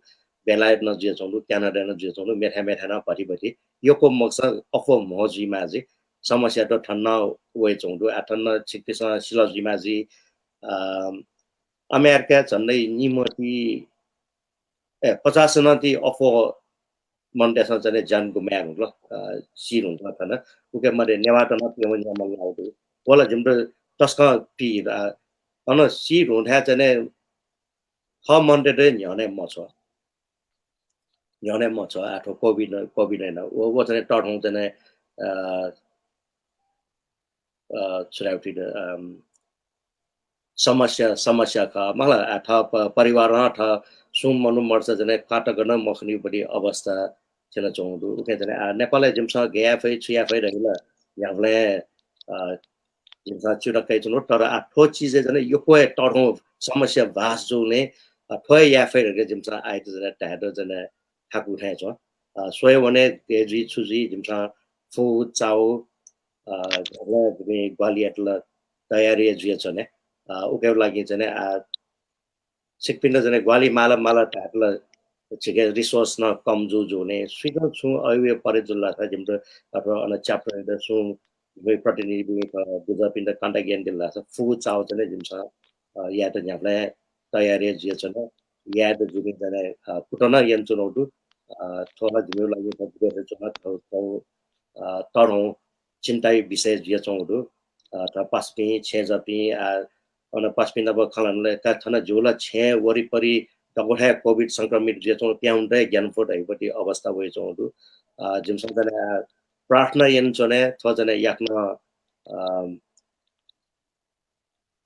बेलायत नं जुयाच्वंगु दु, क्यानाडाय् नं जुयाच्वंगु दु, मेथाय् मेथाय् नं भति भति यक्व मखुसा अप्वः म्हो जुइमाः जुइ। समस्या त थन नं वयाच्वंगु दु। आः थन नं छिकपिन्सं सिल जुइमाः जुइ, अ, अमेरिकाय् झन्डै निम्ह ति, ए, पचास नं ति अप्वः मनूतय्सं चाहिँ नि ज्यान गुमाये धुंकल, अ, सी धुंकल थन। उके मध्ये नेवाःत नं प्यम्ह न्याम्ह लाःगु दु। व ला जिमित तसकं पीडित, अ, अन सी धुंथाय् चाहिँ नि थः मनूतय्त न्ह्यःने मछ्वः। न्ह्यःने मछ्वः, आः थ्व COVID, COVID नं, व, व चाहिँ नि तःधंगु चाहिँ नि, अ, अ, छु धाये उति, अम, समस्या, समस्या खः। मला, आ, थः प-, परिवारं थः सुं मनू मरुसा चाहिँ नि कातक नं मखनीगु पति अवस्था थ्यनाच्वंगु दु। उकिं चाहिँ नि, आ, नेपालय् जिमिसं गय् याये फइ, छु याये फइ धइगु ला न्ह्याबलें, अ, जिमिसं च्युता कयाच्वनागु दु। तर आ, थ्व चिजय् चाहिँ नि यक्व हे तःधंगु समस्या भास जूगुलिं, अ, थ्व हे याये फइ धकाः जिमिसं आःयात चाहिँ नि धायेत चाहिँ नि थाकु थें च्वं। अ, स्वये वने गय् जुइ छु जुइ जिमिसं फु चाउ, अ, न्ह्याबलें जिमि ग्वाहालि यायेत ला तयारी हे जुयाच्वने। अ, उकिया लागि चाहिँ नि, आ, छिकपिन्त चाहिँ नि ग्वाहालि माल माल धायेत ला झीके resource नं कम जू जूगुलिं, सुइतं छुं अय् वये परे जुल धाःसा जिमित अथवा अन chapter-यात सुं जिमि प्रतिनिधिपिं, अ, दुजःपिन्त contact यानादिल धाःसा फुगु चाउ चाहिँ नि जिमिसं, अ, यायेत न्ह्याबलें तयारी हे जुयाच्वन। यायेत जिमि चाहिँ नि, अ, कुतः नं यानाच्वनागु दु। अ, थ्व ला जिमिगु लागि थ्व विदेशय् च्वनाः थ्व, थ्व, अ, तःधंगु चिन्ताया विषय जुयाच्वंगु दु। अ, थ्व पासापिं, छेँजःपिं, आ, अन पासापिं नाप खँ ल्हानाबलय् का थन जिगु ला छेँ वरिपरि दक्वथाय् COVID संक्रमित जुयाच्वंगु प्याहुन्त हे ग्यानाफु धइगु पति अवस्था वयाच्वंगु दु। अ, जिमिसं चाहिँ नि, आ, प्रार्थना यानाच्वने, थ्व चाहिँ नि याकनं, अ,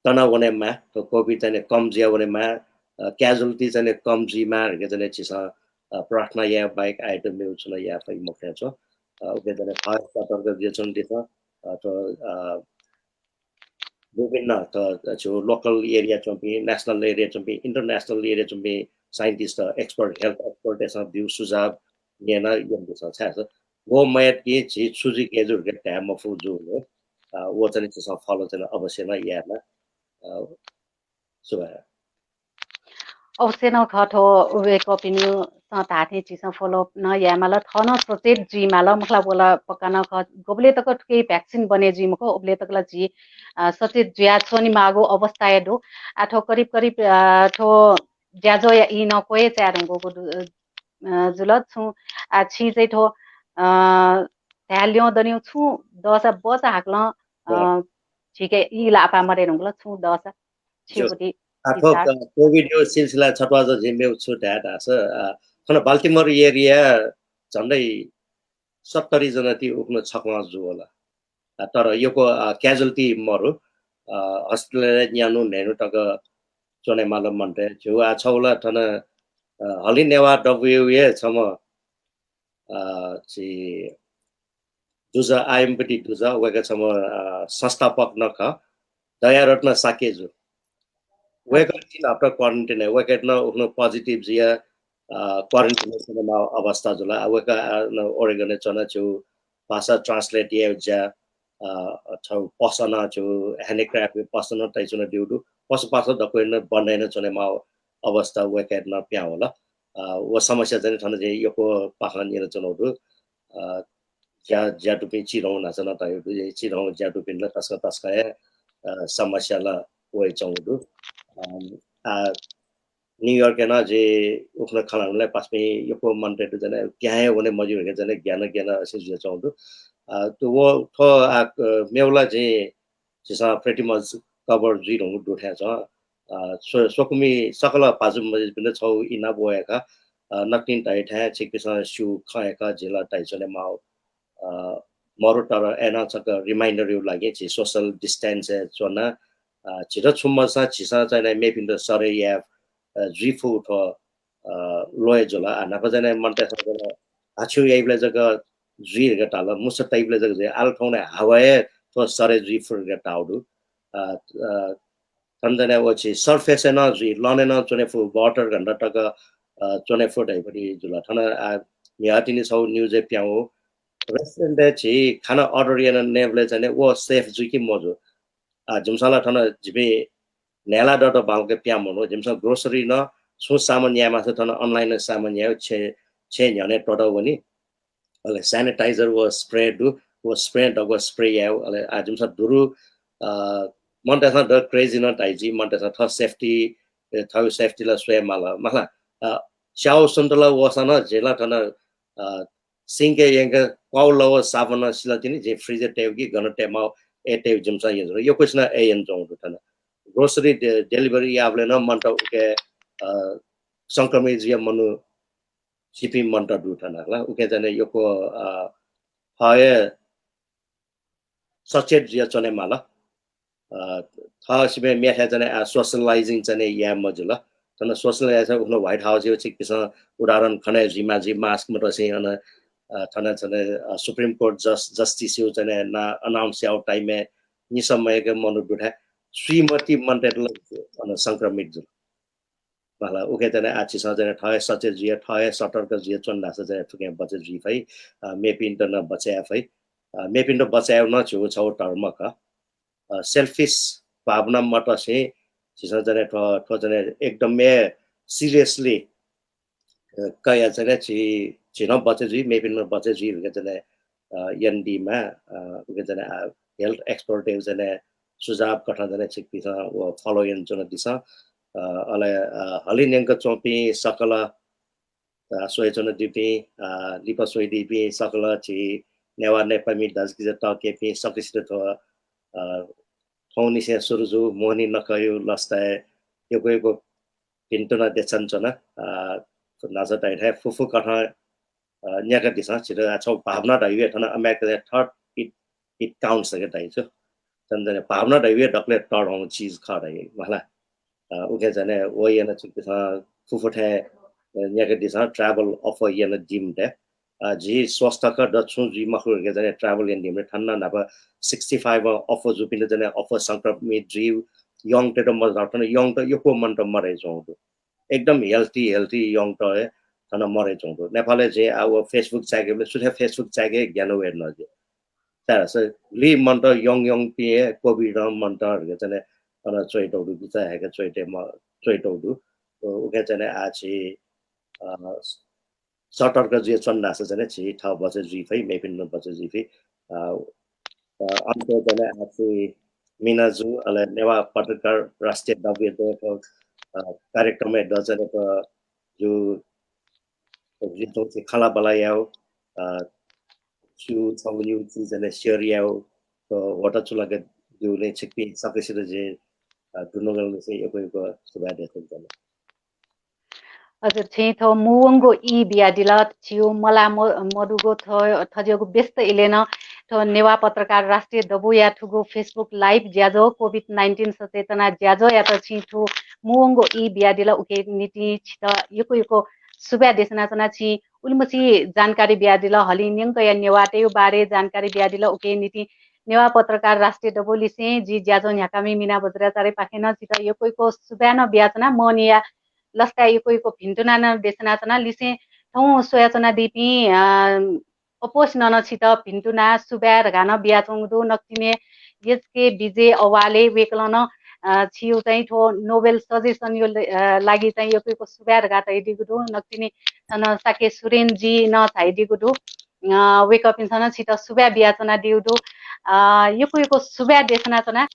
तना वनेमाः, थ्व COVID चाहिँ नि कम जुया वनेमाः, अ, casualty चाहिँ नि कम जुइमाः धकाः चाहिँ नि झीसं, अ, प्रार्थना याये बाहेक आःयात मेगु छुं नं याये फइ मखु थें च्वं। अ, उकिं चाहिँ नि थः सतर्क जुयाच्वनादिसँ। अ, थ्व, अ, विभिन्न त, छु local area च्वंपिं, national area च्वंपिं, international area च्वंपिं scientist, expert, health expert-तय्सं ब्यूगु सुझाव न्यना यंकेमाः। छाय्धाःसा व मयात कि झी छु जुइ गय् जुइ धकाः धाये मफु जूगुलिं, अ, व चाहिँ नि झीसं follow चाहिँ नि अवश्य नं यायेमाः। अ, सुभाय्। अवश्य नं खः, थ्व वय्कःपिनिसं धाःथें झीसं follow up नं यायेमाल, थः नं सचेत जुइमाल। मखु ला, व ला पक्का नं खः, गुबलय् तक थुके vaccine बने जुइ मखु, उबलय् तक ला झी, अ, सचेत जुया च्वनेमाःगु अवस्था हे दु। आ, थ्व करिब करिब, अ, थ्व ज्याझ्वःया ई नं क्वय् चाये धुंकूगु दु, अ, जुल। छुं, आ, छिं चाहिँ थ्व अ, धाये ल्यं दनिउ छुं दःसा बचा हाकलं, अ, झीके ई लापा मरे धुंकल छुं दःसा छिगु ति आ, थ्व विचार। क-, कोभिड यो सिलसिला छत्वाःचा झी मेउ छु धाये धाःसा, अ, थन बाल्टिमोर एरिया झन्डै सत्तरी जना ति उखुन्हु छकलं जू होला। अ, तर यक्व, अ, क्याजुअल्टी मरु, अ, हस्पिटलय् न्यान्हु न्हय्न्हु तक च्वनेमाल मनूत। झीगु आ छगू ला थन, अ, हलिं नेवाः दबूया हे छम्ह, अ, झी दुजः, आयमपति दुजः, वय्कः छम्ह, अ, संस्थापक नं खः, दयारत्न शाक्यजु। वय्कः तीन हप्ता क्वारेन्टिनय्, वय्कः नं उखुन्हु पोजिटिभ जुयाः, अ, क्वारेन्टिनय् च्वनेमाःगु अवस्था जुल। आ, वय्कः, अ, नं ओरेगनय् च्वनाः झीगु भाषा ट्रान्सलेट यायेगु ज्या, अ, छगू पसः नं, झीगु ह्यान्डिक्राफ्टया पसः नं तयाच्वनादीगु दु। पसःपासः दक्व नं बन्द यानाः च्वनेमाःगु अवस्था वय्कःयात नं पिहां वल। अ, व समस्या चाहिँ थन चाहिँ यक्व पाखें न्यनाच्वनागु दु। अ, ज्या, ज्या दुपिं चिधंगु न्हाचः नं तयागु दु। चिधंगु ज्या दुपिं ला तसकं तसकं हे, अ, समस्या ला वयाच्वंगु दु। अ, आ, न्युयोर्कय् नं जिं उखुन्हु खँ ल्हानाबलय् पासापिं यक्व मनूतय्त चाहिँ ग्यानाः वने मज्यू धकाः चाहिँ ग्यानाः ग्यानाः असे जुयाच्वंगु दु। अ, त व थ्व, आ, क-, मेगु ला जिं झीसं pretty much cover जुइधुंगु दु थें च्वं। अ, स्व-, स्वकुमि सकल भाजु मय्जुपिन्त छगू इनाप वय्कः, अ, नकतिनि धयाथें छिकपिन्सं स्यू खँ हे खः, जिं ला धयाच्वनेमाःगु, अ, मरु, तर अय्नं छकः रिमाइन्डरया लागिं झी सोशल डिस्टेन्सय् च्वना, अ, झीत छुं मजूसां झीसं चाहिँ मेपिन्त सरे याये, अ, जुइफु थ्व, अ, ल्वय् जुल। आ, न्हापा चाहिँ मनूतय्सं चाहिँ हाछ्यू याइबलय् जक जुइ धकाः धाल, मुसा तइबलय् जक जुइ। आः ला थौंकन्हय् हावाय् हे थ्व सरे जुइफु धकाः धाःगु दु। अ, अ, थन चाहिँ व झी surface-य् नं जुइ, लनय् नं च्वने फु, बहत्तर घण्टा तक, अ, च्वने फु धइपति जुल। थन, आ, म्हिगः तिनि छगू न्युजय् पिहां वःगु, restaurant-य् झी खाना order यानाः नयेबलय् चाहिँ व safe जुइ कि मजू? आ, जिमिसं ला थन जिपिं न्हय्ला दत बांलाक पिहां मवं, जिमिसं grocery नं छुं सामान याये माःसा थन online-य् सामान याये, छेँ, छेँ न्ह्यःने त्वःता वनी। अले sanitizer व spray दु, व spray दक्व spray याये, अले आ जिमिसं दुरु, अ, मनूतय्सं द crazy नं धाइ जुइ, मनूतय्सं थः safety, ए, थःगु safety ला स्वये माल, माला। अ, स्याउ सुन्तला वःसां नं झी ला थन, अ, sink-य् यंकाः क्वाउ लव साबुन सिल तिनि, जिं fridge-य् तयेगु कि गन तयेमाःगु, अय् तयेगु जिमिसं यानाच्वना। यक्वसिनं अय् यानाच्वंगु दु थन। Grocery de-, delivery याःबलय् नं मनूत उके, अ, संक्रमित जुया मनू छिपिं मनूत दु थन ला। उके चाहिँ यक्व, अ, थः हे सचेत जुया च्वने माल। अ, थः सिबें मेथाय् चाहिँ आ socializing चाहिँ याये मजिल। थन socializing उखुन्हु White House-य् छिकपिन्सं उदाहरण खने जुइमा जुइ, mask मतसे अन, अ, थन चाहिँ, अ, Supreme Court जस-, justice-या चाहिँ ना announce याउ time-य् निसमय्क मनू दुथाय् सुइमति मनूतय्त ला अन संक्रमित जुल। माला, उके चाहिँ आ छिसं चाहिँ थः हे सचेत जुया, थः हे सतर्क जुया च्वन धाःसा चाहिँ थुकिं बचे जुइ फइ। अ, मेपिन्त नं बचे याये फइ। अ, मेपिन्त बचे यायेगु नं झीगु छगू धर्म खः। अ, selfish भावना मतसे झीसं चाहिँ थ्व, थ्व चाहिँ एकदम हे seriously, अ, कया चाहिँ झी, झी नं बचे जुइ, मेपिन्त नं बचे जुइ धकाः चाहिँ, अ, यानादीमा, अ, उके चाहिँ आ health expert-या चाहिँ सुझाव कथं चाहिँ छिकपिन्सं व follow यानाच्वनादिसँ। अ, अले, अ, हलिं न्यंक च्वंपिं सकल, अ, स्वयाच्वनादीपिं, अ, लिपा स्वयादीपिं सकल झी नेवाः नेपाःमि दाजुकिजा तःकेहेँपिं सकसित थ्व, अ, थौंनिसें सुरु जू मोहनी नखःया लसताय् यक्व यक्व भिन्तुना देछानाच्वना। अ, न्हाचः धाइथाय् फुफु कथं, अ, न्याकादिसँ, झीत आ छगू भावना धइगु हे थन अमेरिकाय् thought it, it counts धकाः धाइ छु। थन चाहिँ भावना धइगु हे दकलय् तःधंगु चिज खः धाइ मला। अ, उके चाहिँ व यानाः छिकपिन्सं फुफुथाय्, अ, न्याकादिसँ, travel offer यानादीम्ह दे। अ, झी स्वस्थ खः, द छुं जुइ मखु धकाः चाहिँ travel यानादीम्ह दे। थन नं न्हापा sixty five and over जूपिन्त चाहिँ over संक्रमित जुइ, young-तय्त मजू, थन young-त यक्व मनूत मरय् च्वंगु दु। एकदम healthy, healthy young-त हे थन मरय् च्वंगु दु। नेपालय् झी आ व Facebook चाय्केबलय् सुथय् Facebook चाय्के ग्याना वये न जि। छाय्धाःसा गुलि मनूत young young-पिं हे कोभिडं मनूत धकाः चाहिँ अन च्वयातःगु दु, बिचाः हाय्काः च्वयातये म-, च्वयातःगु दु। उ-, उके चाहिँ आ झी, अ, सतर्क जुया च्वन धाःसा चाहिँ झी थः बचे जुइ फइ, मेपिन्त नं बचे जुइ फइ। अ, अ, अन्तय् चाहिँ आ झी मिनाजु, अले नेवाः पत्रकार राष्ट्रिय दबूया दु, अ, कार्यक्रमय् द चाहिँ, अ, जु, जु चाहिँ खँल्हाबल्हा याउ, अ, छु छंगु निगू चिज अले share यायेगु, अ, ह्वःताः चूलाकादीगुलिं छिकपिं सकसित जिं, अ, दुनुगलंनिसें यक्व यक्व सुभाय् देछानाच्वना। हजुर, छिं थ्व मुवंगु ई बियादिल, छिगु मला म-, मदुगु थ्व, थज्याःगु व्यस्त इलय् नं थ्व नेवाः पत्रकार राष्ट्रिय दबूया थुगु Facebook live ज्याझ्वः, COVID nineteen सचेतना ज्याझ्वःयात छिं थ्व मुवंगु ई बियादिल, उकिया निंतिं छित यक्व यक्व सुभाय् देछानाच्वना। छिं उलिमछि जानकारी बियादिल, हलिं न्यंकया नेवाःतय्गु बारे जानकारी बियादिल, उकिया निंतिं नेवाः पत्रकार राष्ट्रिय दबू लिसें जि ज्याझ्वः न्ह्याकामि मीना बज्राचार्यपाखें नं छित यक्व यक्व सुभाय् नं बियाच्वना। मोहनिया लसताय् यक्व यक्व भिन्तुना नं देछानाच्वना। लिसें थौं स्वयाच्वनादीपिं, अ, अप्वःसिनं नं छित भिन्तुना सुभाय् धकाः नं बियाच्वंगु दु। नकतिनि एचके विजय अवाले वय्कलं नं, अ, छिगु चाहिँ थ्व Nobel suggestion या ल-, अ, लागि चाहिँ यक्व यक्व सुभाय् धकाः धयादीगु दु। नकतिनि थन शाक्य सुरेनजी नं झायादीगु दु। अ, वय्कःपिन्सं नं छित सुभाय् बियाच्वनादीगु दु। अ, यक्व यक्व सुभाय् देछानाच्वना।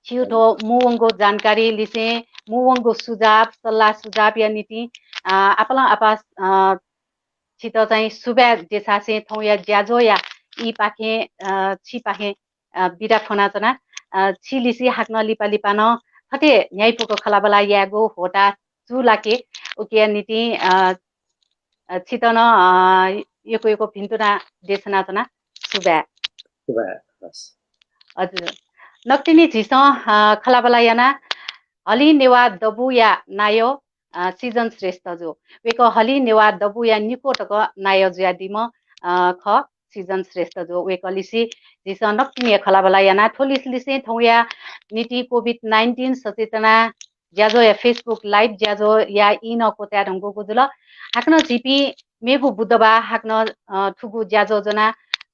छिगु थ्व मुवंगु जानकारी लिसें, मुवंगु सुझाव, सल्लाह सुझावया निंतिं, अ, आपालं आपाः, अ, छित चाहिँ सुभाय् देछासें थौंया ज्याझ्वःया ईपाखें, अ, छिपाखें, अ, बिदा फ्वनाच्वना। अ, छि लिसे हाकनं लिपा लिपा नं थथे न्ह्याइपुक खँल्हाबल्हा यायेगु ह्वःताः चूलाके, उकिया निंतिं, अ, अ, छित नं, अ, यक्व यक्व भिन्तुना देछानाच्वना। सुभाय्। सुभाय्, हस्। हजुर। नकतिनि झीसं, अ, खँल्हाबल्हा याना हलिं नेवाः दबूया नायः, अ, सिजन श्रेष्ठजु। वय्कः हलिं नेवाः दबूया निक्वः तक नायः जुयादीम्ह, अ, खः सिजन श्रेष्ठजु। वय्कःलिसे झीसं नकतिनि हे खँल्हाबल्हा याना। थ्व लिसेलिसें थौंया निंतिं COVID nineteen सचेतना ज्याझ्वःया Facebook live ज्याझ्वःया ई नं क्वचाये धुंकूगु जुल। हाकनं झीपिं मेगु बुधबाः हाकनं, अ, थुगु ज्याझ्वः ज्वनाः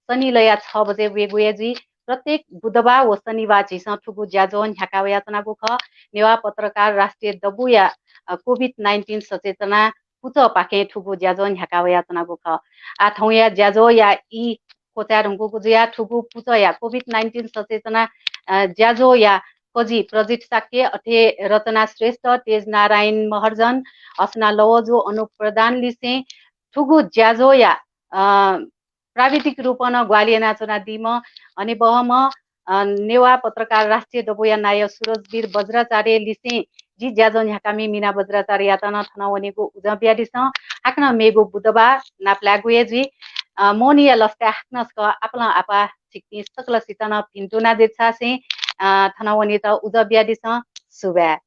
सनिलया छ बजे वयेगु हे जुइ। प्रत्येक बुधबाः व शनिबाः झीसं थुगु ज्याझ्वः न्ह्याका वयाच्वनागु खः। नेवाः पत्रकार राष्ट्रिय दबूया, अ, COVID nineteen सचेतना पुचःपाखें थुगु ज्याझ्वः न्ह्याका वयाच्वनागु खः। आः थौंया ज्याझ्वःया ई क्वचाये धुंकूगु जुयाः थुगु पुचःया COVID nineteen सचेतना, अ, ज्याझ्वःया कजि प्रजित शाक्य, अथे रचना श्रेष्ठ, तेज नारायण महर्जन, हसना लवजु, अनुप प्रधान लिसें थुगु ज्याझ्वःया, अ, प्राविधिक रूपं नं ग्वाहालि यानाच्वनादीम्ह हनेबहःम्ह, अ, नेवाः पत्रकार राष्ट्रिय दबूया नायः सुरजवीर बज्राचार्य लिसें जि ज्याझ्वः न्ह्याकामि मीना बज्राचार्ययात नं थन वनेगु उजं बियादिसँ। हाकनं मेगु बुधबाः नापलायेगु हे जुइ। अ, मोहनिया लसताय् हाकनं छकः आपालं आपाः छिकपिं सकलसित नं भिन्तुना देछासें, अ, थन वनेत उजं बियादिसँ। सुभाय्।